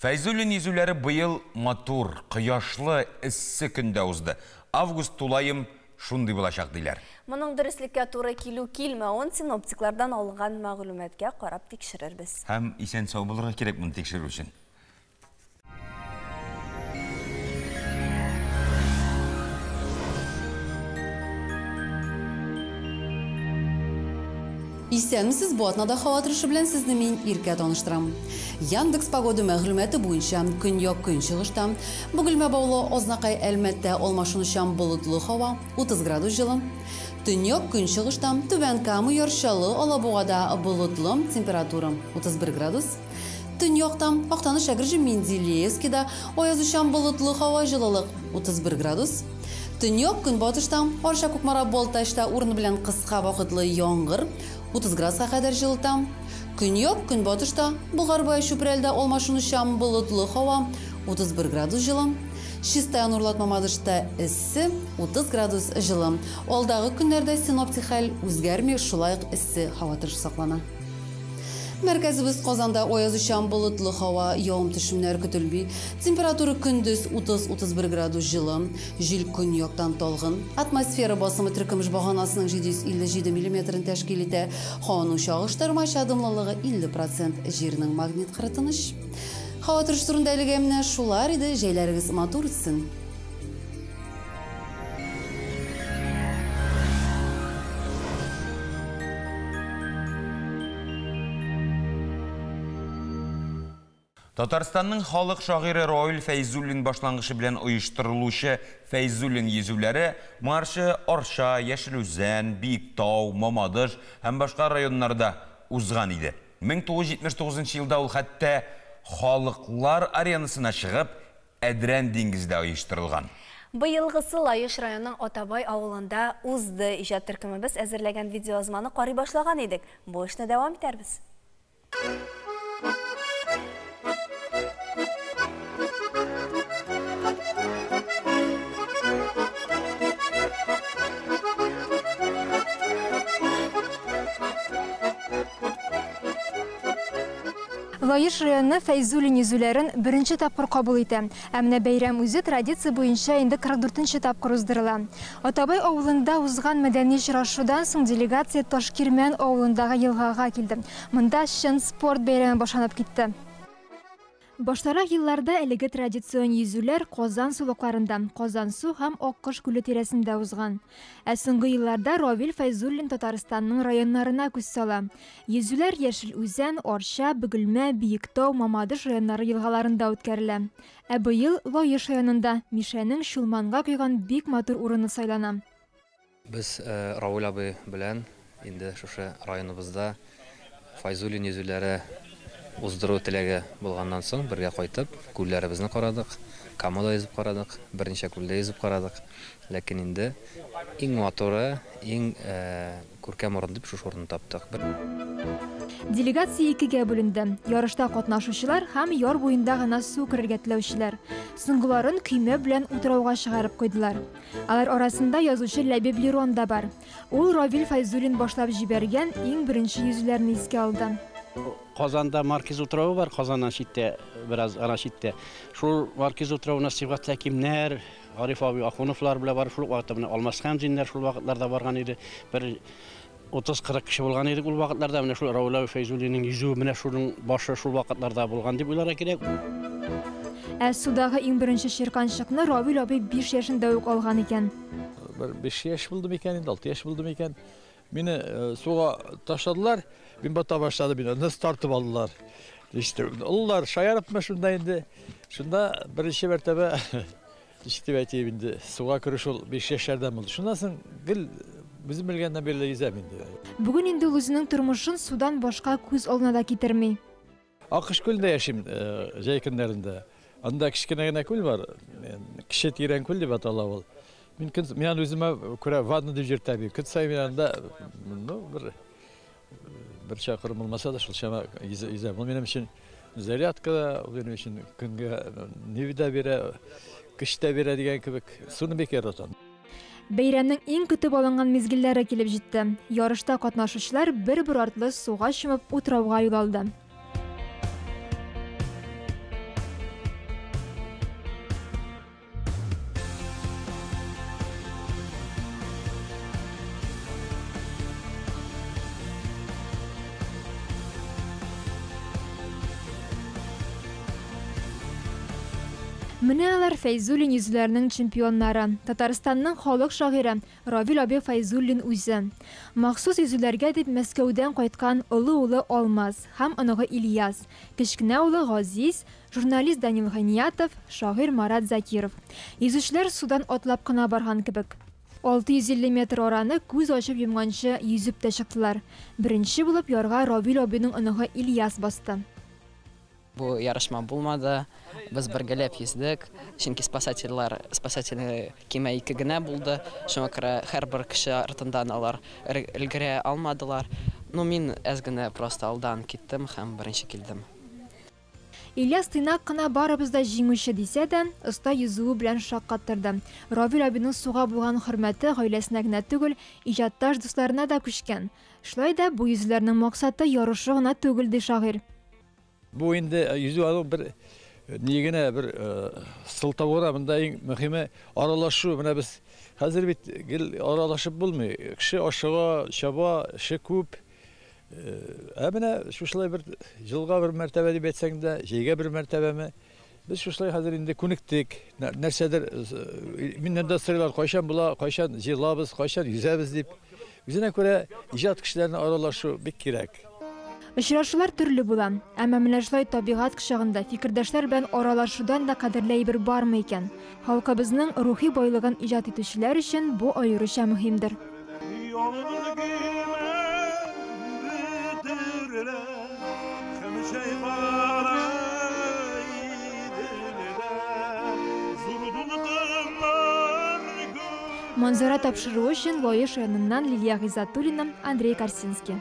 Фәйзуллин йөзүләре быел матур, кояшлы, эссе көндә узды. Август тулаем шундый булачак, диләр. Моның дөреслеккә туры килү-килмәвен синоптиклардан алынган мәгълүматка карап тикшерербез. Һәм исән-сау булырга кирәк моны тикшерү өчен. Исәнмесез, бу атнада һава торышы белән сезне мин Иркә таныштырам. Яндекс Погода мәгълүматы буенча көньяк-көнчыгышта, Бөгелмә Баулы, Азнакай, Әлмәттә алмашынучан болытлы һава, 30 градус җылы. Төньяк-көнчыгышта, Түбән Кама, Яр Чаллы, Алабугада болытлы, температура 31 градус. Төньякта, Актаныш, Әгерҗе, Менделеевскида аязучан болытлы һава, җылылык 31 градус. Төньяк көнбатышта, Арча, Кукмара, Балтачта урыны белән кыска вакытлы яңгыр, 30 градуска кадәр җылыта. Көньяк көнбатышта, Болгар-Бай, Чүпрәлдә алмашынучан болытлы һава, 31 градус җылы. Чистай, Нурлат, Мамадышта эссе, 30 градус җылы. Алдагы көннәрдә синоптик хәл үзгәрми, шулай ук эссе һава торышы саклана. Мәркәзебез Казанда аязучан болытлы һава, явым-төшемнәр көтелми. Температура көндез 30-31 градус җылы, җил көньяктан талгын. Атмосфера басымы теркөмеш баганасының 757 миллиметрын тәшкил итә. Һаваның чагыштырмача дымлылыгы 50 процент, җирнең магнит кыры тыныч. Һава торышы турында әлегә менә шулар иде. Җәйләрегез матур үтсен! Татарстанның халык шагыйре Равил Фәйзуллин башлангычы белән оештырылучы Фәйзуллин йөзүләре моңарчы Арча, Яшел Үзән, Биектау, Мамадыш һәм башка районнарда узган иде. 1979 елда ул хәтта халыклар аренасына чыгып, Әдрән диңгездә оештырылган. Быелгысы Лаеш районының Атабай авылында узды. Иҗат төркемебез әзерләгән видеоязманы карый башлаган идек. Бу эшне дәвам итәрбез. Лаеш районы Фәйзуллин йөзүләрен беренче тапкыр кабул итә. Ә менә бәйрәм үзе традиция буенча инде 44 нче тапкыр уздырыла. Атабай авылында узган мәдәни очрашудан соң делегация Ташкирмән авылындагы елгага килде. Монда чын спорт бәйрәме башланып китте. Баштарак елларда әлеге традицион йөзүләр Казан сулыкларында, Казансу һәм Аккош күле тирәсендә узган. Ә соңгы елларда Равил Фәйзуллин Татарстанның районнарына күз сала. Йөзүләр Яшел Үзән, Арча, Бөгелмә, Биектау, Мамадыш районнары елгаларында үткәрелә. Ә быел Лаеш районында Мишәнең Чулманга койган бик матур урыны сайлана. Без Равил абый белән инде шушы районыбызда Файзуллин йөзүләре уздыру теләге булганнан соң бергә кайтып, күлләребезне карадык, Камада йөзеп карадык, берничә күлдә йөзеп карадык. Ләкин инде иң матуры, иң күркәм урын дип шушы урынны таптык. Делегация икегә бүленде. Ярышта катнашучылар һәм яр буенда гына су керергә теләүчеләр. Соңгыларын көймә белән утрауга чыгарып куйдылар. Алар арасында язучы Ләбиб Лерон да бар. Ул Равил Фәйзуллин башлап җибәргән иң беренче йөзүләрне искә алды. Казанда Маркиз утравы бар, Казаннан читтә, бераз гына читтә. Шул Маркиз утравына Сибгат Хәкимнәр, Гариф абый Ахуновлар белән барып, шул ук вакытта менә Алмаз Хәмзиннәр шул вакытларда барган иде. Бер 30-40 кеше булган идек ул вакытларда. Менә шул Равил абый Фәйзуллинның йөзүе, менә шуның башы шул вакытларда булган дип уйларга кирәк. Ә судагы иң беренче чирканчыкны Равил абый 5 яшендә үк алган икән. Бер 5 яшь булды микән инде, 6 яшь булды микән? Мине суга ташладылар, мин бата башладым, мине нык тартып алдылар. Ничек олылар шаярыпмы шунда инде. Шунда беренче мәртәбә, ничек дип әйтим инде, суга керү шул 5 яшьләрдән булды. Шуннан соң гел үзем белгәннән бирле йөзәм инде. Бүген инде ул үзенең тормышын судан башка күз алдына да китерми. Акыш күлендә яшим җәй көннәрендә. Анда кечкенә генә күл бар, кече тирән күл дип атала ул. Мин көн, мин аны үземә күрә ванна дип йөртәм. Көн саен мин анда, ну, бер чакрым булмаса да шул чама йөзәм. Ул минем өчен зарядка да, ул минем өчен көнгә ни дә бирә, көч тә бирә дигән кебек. Суны бик яратам. Бәйрәмнең иң көтеп алынган мизгелләре килеп җитте. Ярышта катнашучылар бер-бер артлы суга чумып утрауга юл алды. Менә алар Фәйзуллин йөзүләренең чемпионнары. Татарстанның халык шагыйре Равил абый Фәйзуллин үзе. Махсус йөзүләргә дип Мәскәүдән кайткан олы улы Алмаз һәм оныгы Ильяс, кечкенә улы Газиз, журналист Данил Гыйниятов, шагыйрь Марат Закиров. Йөзүчеләр судан атлап кына барган кебек. 650 метр араны күз ачып йомганчы йөзеп тә чыктылар. Беренче булып ярга Равил абыйның оныгы Ильяс басты. Бу ярышма булмады. Без бергәләп йөздек. Чөнки спасательный кимә ике генә булды. Шуңа күрә һәрбер кеше артыннан алар өлгерә алмадылар. Ну, мин әз генә просто алдан киттем һәм беренче килдем. Ильяс тыйнак кына барыбыз да җиңүче дисә дә, оста йөзүе белән шаккаттырды. Равил абыйның суга булган хөрмәте гаиләсенә генә түгел, иҗатташ дусларына да күчкән. Шулай да бу йөзүләрнең максаты ярышы гына түгел, ди шагыйрь. Бу инде йөзү аның бер ни генә бер сылтау гына, монда иң мөһиме аралашу. Менә без хәзер бит гел аралашып булмый. Кеше ашыга, чаба, эше күп. Ә менә шушылай бер елга бер мәртәбә дип әйтсәң дә, җәйгә бер мәртәбәме? Без шушылай хәзер инде күнектек. Нәрсәдер, миннән дә сорыйлар, кайчан була, кайчан җыелабыз, кайчан йөзәбез дип. Үзенә күрә иҗат кешеләренә аралашу бик кирәк. Очрашулар төрле була. Әмма менә шулай табигать кочагында фикердәшләр белән аралашудан да кадерле әйбер бармы икән? Халкыбызның рухи байлыгын иҗат итүчеләр өчен бу аеруча мөһимдер. Манзара тапшыруы өчен Лаеш районыннан Лилия Гыйззатуллина, Андрей Корсинский.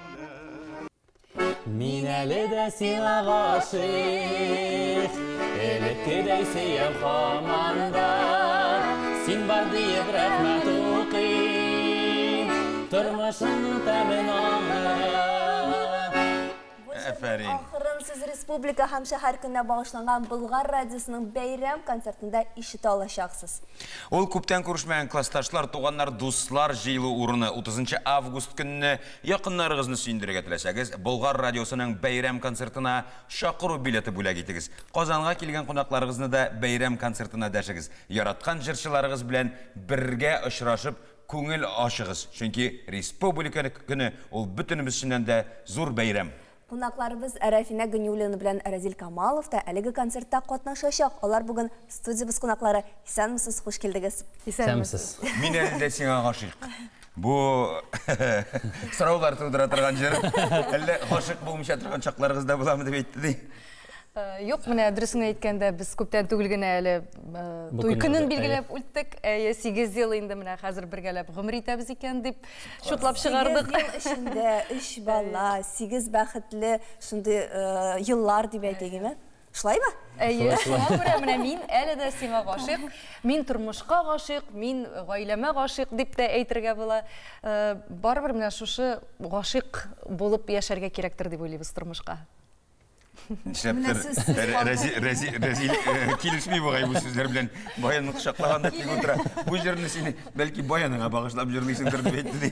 Мин әле дә сиңа гашыйк, элеккедәй сөям һаман да. Син бар диеп рәхмәт укыйм, тормышымның тәмен аңлап. Әфәрин. Ахырын сез республика һәм шәһәр көненә багышланган Болгар радиосының бәйрәм концертында ишетә алачаксыз. Ул күптән күрешмәгән классташлар, туганнар, дуслар җыелу урыны. 30 август көнне якыннарыгызны сөендерергә теләсәгез, Болгар радиосының бәйрәм концертына чакыру билеты бүләк итегез. Казанга килгән кунакларыгызны да бәйрәм концертына дәшегез. Яраткан җырчыларыгыз белән бергә очрашып, күңел ачыгыз. Чөнки республика көне ул бөтенебез өчен дә зур бәйрәм. Кунакларыбыз Рафинә Ганиуллина белән Разил Камалов та әлеге концертта катнашачак. Алар бүген студиябез кунаклары. Исәнмесез, хуш килдегез. Исәнмесез. Мин әле дә сиңа гашыйк. Бу сораулар тудыра торган җыр. Әллә гашыйк булмыйча торган чакларыгыз да буламы дип әйтте ди. Юк, менә дөресен әйткәндә, без күптән түгел генә әле туй көнен билгеләп үттек. Әйе, 8 ел инде менә хәзер бергәләп гомер итәбез икән дип чутлап чыгардык. 8 ел эчендә 3 бала, 8 бәхетле шундый еллар дип әйтик, Шулаймы? Әйе, шуңа күрә менә мин әле дә сиңа гашыйк, мин тормышка гашыйк, мин гаиләмә гашыйк дип тә әйтергә була. Барыбер менә шушы гашыйк булып яшәргә кирәктер дип уйлыйбыз тормышка. Нишләптер Рәзил килешми бугай бу сүзләр белән. Баянны кочаклаган да тик утыра. Бу җырны син бәлки баяныңа багышлап җырлыйсыңдыр дип әйтте ди.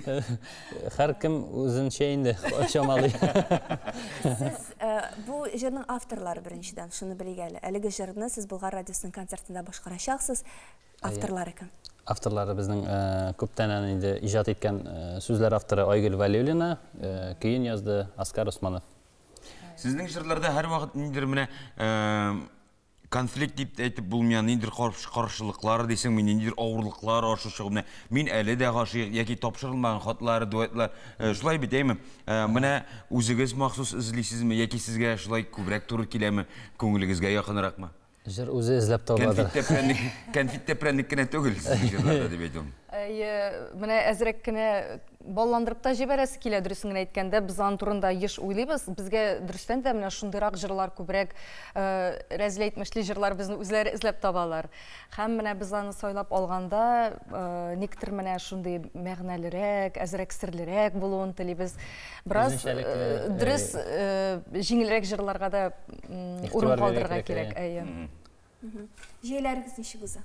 Һәркем үзенчә инде чамалый. Сез бу җырның авторлары беренчедән, шуны белик әле. Әлеге җырны сез Болгар радиосының концертында башкарачаксыз. Авторлары кем? Авторлары безнең күптән инде иҗат иткән сүзләр авторы Айгөл Вәлиуллина, көен язды Аскар Усманов. Сезнең җырларда һәрвакыт ниндидер менә конфликт дип әйтеп булмый, ниндидер каршылыклар дисеңме, ниндидер авырлыклар аша чыгу. Менә мин әле дә гашыйк яки тапшырылмаган хатлар, дуэтлар. Шулай бит, әйме? Менә үзегез махсус эзлисезме яки сезгә шулай күбрәк туры киләме, күңелегезгә якынракмы? Җыр үзе эзләп табадыр. Кәнфиттә прәннек, кәнфиттә прәннек кенә түгел сезнең җырларда дип әйтүем. Әйе, менә әзрәк кенә балландырып та җибәрәсе килә, дөресен генә әйткәндә, без аның турында еш уйлыйбыз. Безгә дөрестән дә менә шундыйрак җырлар күбрәк, Рәзилә әйтмешли, җырлар безне үзләре эзләп табалар. Һәм менә без аны сайлап алганда, никтер менә шундый мәгънәлерәк, әзрәк серлерәк булуын телибез. Бераз дөрес, җиңелрәк җырларга да урын калдырырга кирәк, әйе. Җәйләрегез ничек уза?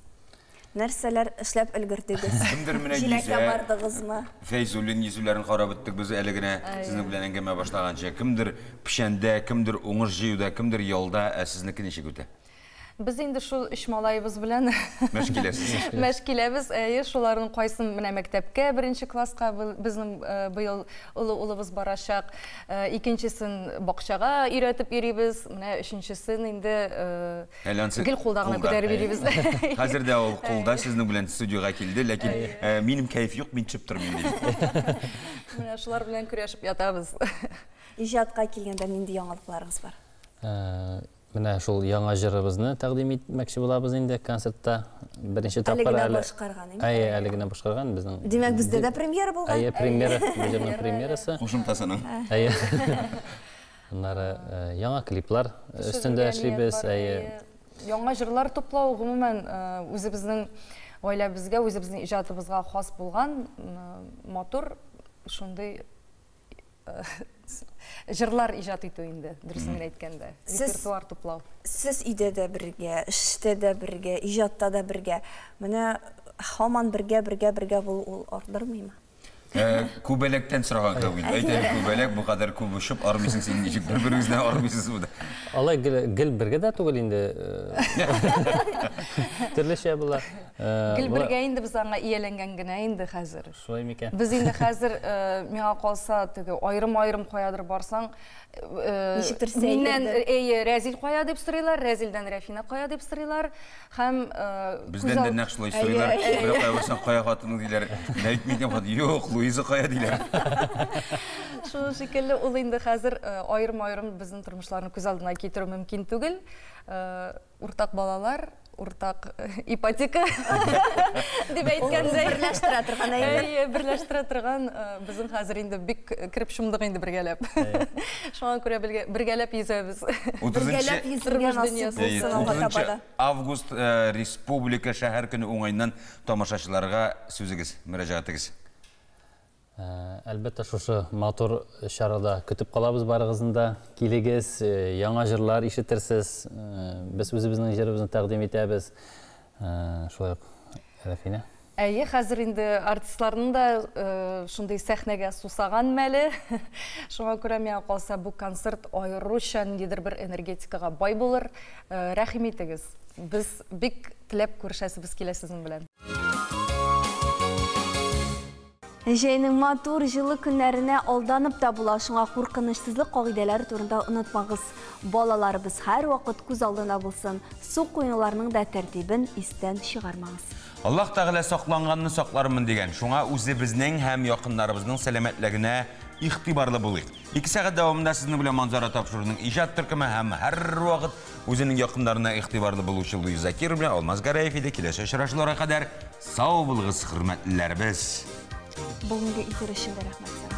Нәрсәләр эшләп өлгердегез? Кемдер менә Җиләккә бардыгызмы? Фәйзуллин йөзүләрен карап беттек без әле генә сезнең белән әңгәмә башлаганчы. Кемдер печәндә, кемдер уңыш җыюда, кемдер ялда, ә сезнеке ничек үтә? Без инде шул өч малаебыз белән мәш киләсез. Мәш киләбез. Әйе, шуларның кайсын менә мәктәпкә, беренче класска безнең быел олы улыбыз барачак. Икенчесен бакчага өйрәтеп йөрибез. Менә өченчесен инде гел кулда гына күтәреп йөрибез. Хәзер дә ул кулда сезнең белән студиягә килде, ләкин минем кәеф юк, мин төшеп тормыйм ди. Менә шулар белән көрәшеп ятабыз. Иҗатка килгәндә нинди яңалыкларыгыз бар? Менә шул яңа җырыбызны тәкъдим итмәкче булабыз инде концертта. Беренче тапкыр әле. Әле генә башкарган, әйе? Әйе, әле генә башкарган безнең. Димәк, бездә дә премьера булган? Әйе, премьера, бу җырның премьерасы. Кушымтасының. Әйе. Аннары яңа клиплар өстендә эшлибез, әйе. Яңа җырлар туплау, гомумән, үзебезнең гаиләбезгә, үзебезнең иҗатыбызга хас булган матур шундый җырлар иҗат итү инде, дөресен генә әйткәндә, репертуар туплау. Сез өйдә дә бергә, эштә дә бергә, иҗатта да бергә. Менә һаман бергә, бергә, бергә булу ул ардырмыймы? Күбәләктән сораган кебек инде. Әйт әле, күбәләк, бу кадәр күп очып армыйсың син, ничек бер-берегездән армыйсыз бу да? Алай гел бергә дә түгел инде. Төрлечә була. Гел бергә инде без аңа ияләнгән генә инде хәзер. Шулай микән? Без инде хәзер, миңа калса, теге аерым-аерым каядыр барсаң, Ничектер миннән, әйе, Рәзил кая дип сорыйлар, Рәзилдән Рәфинә кая дип сорыйлар. Һәм Бездән дә нәкъ шулай сорыйлар. Бер кая барсаң, кая хатының диләр. Менә әйтми икән хатын, юк, Луиза кая диләр. Шуның шикелле ул инде хәзер аерым-аерым безнең тормышларны күз алдына китерү мөмкин түгел. Уртак балалар, уртак ипотека дип әйткәндәй. Берләштерә торган әйбер. Әйе, берләштерә торган безнең хәзер инде бик кереп чумдык инде бергәләп. Шуңа күрә бергәләп йөзәбез. Бергәләп йөзергә насыйп булсын алга таба да. Август Республика шәһәр көне уңаеннан тамашачыларга сүзегез, мөрәҗәгатегез. Әлбәттә, шушы матур чарада көтеп калабыз барыгызны да. Килегез, яңа җырлар ишетерсез. Без үзебезнең җырыбызны тәкъдим итәбез. Шулай ук Рәфинә. Әйе, хәзер инде артистларның да шундый сәхнәгә сусаган мәле. Шуңа күрә миңа калса, бу концерт аеруча ниндидер бер энергетикага бай булыр. Рәхим итегез. Без бик теләп күрешәсебез килә сезнең белән. Җәйнең матур җылы көннәренә алданып та була, шуңа куркынычсызлык кагыйдәләре турында онытмагыз. Балаларыбыз һәрвакыт күз алдында булсын. Су коенуларның да тәртибен истән чыгармагыз. Аллаһ Тәгалә сакланганны саклармын дигән. Шуңа үзебезнең һәм якыннарыбызның сәламәтлегенә игътибарлы булыйк. Ике сәгать дәвамында сезнең белән Манзара тапшыруының иҗат төркеме һәм һәрвакыт үзенең якыннарына игътибарлы булучы Луиза Закиров белән Алмаз Гәрәев иде. Киләсе очрашуларга кадәр сау булыгыз, хөрмәтлеләребез. Бүгенге эфир өчен дә рәхмәт сиңа.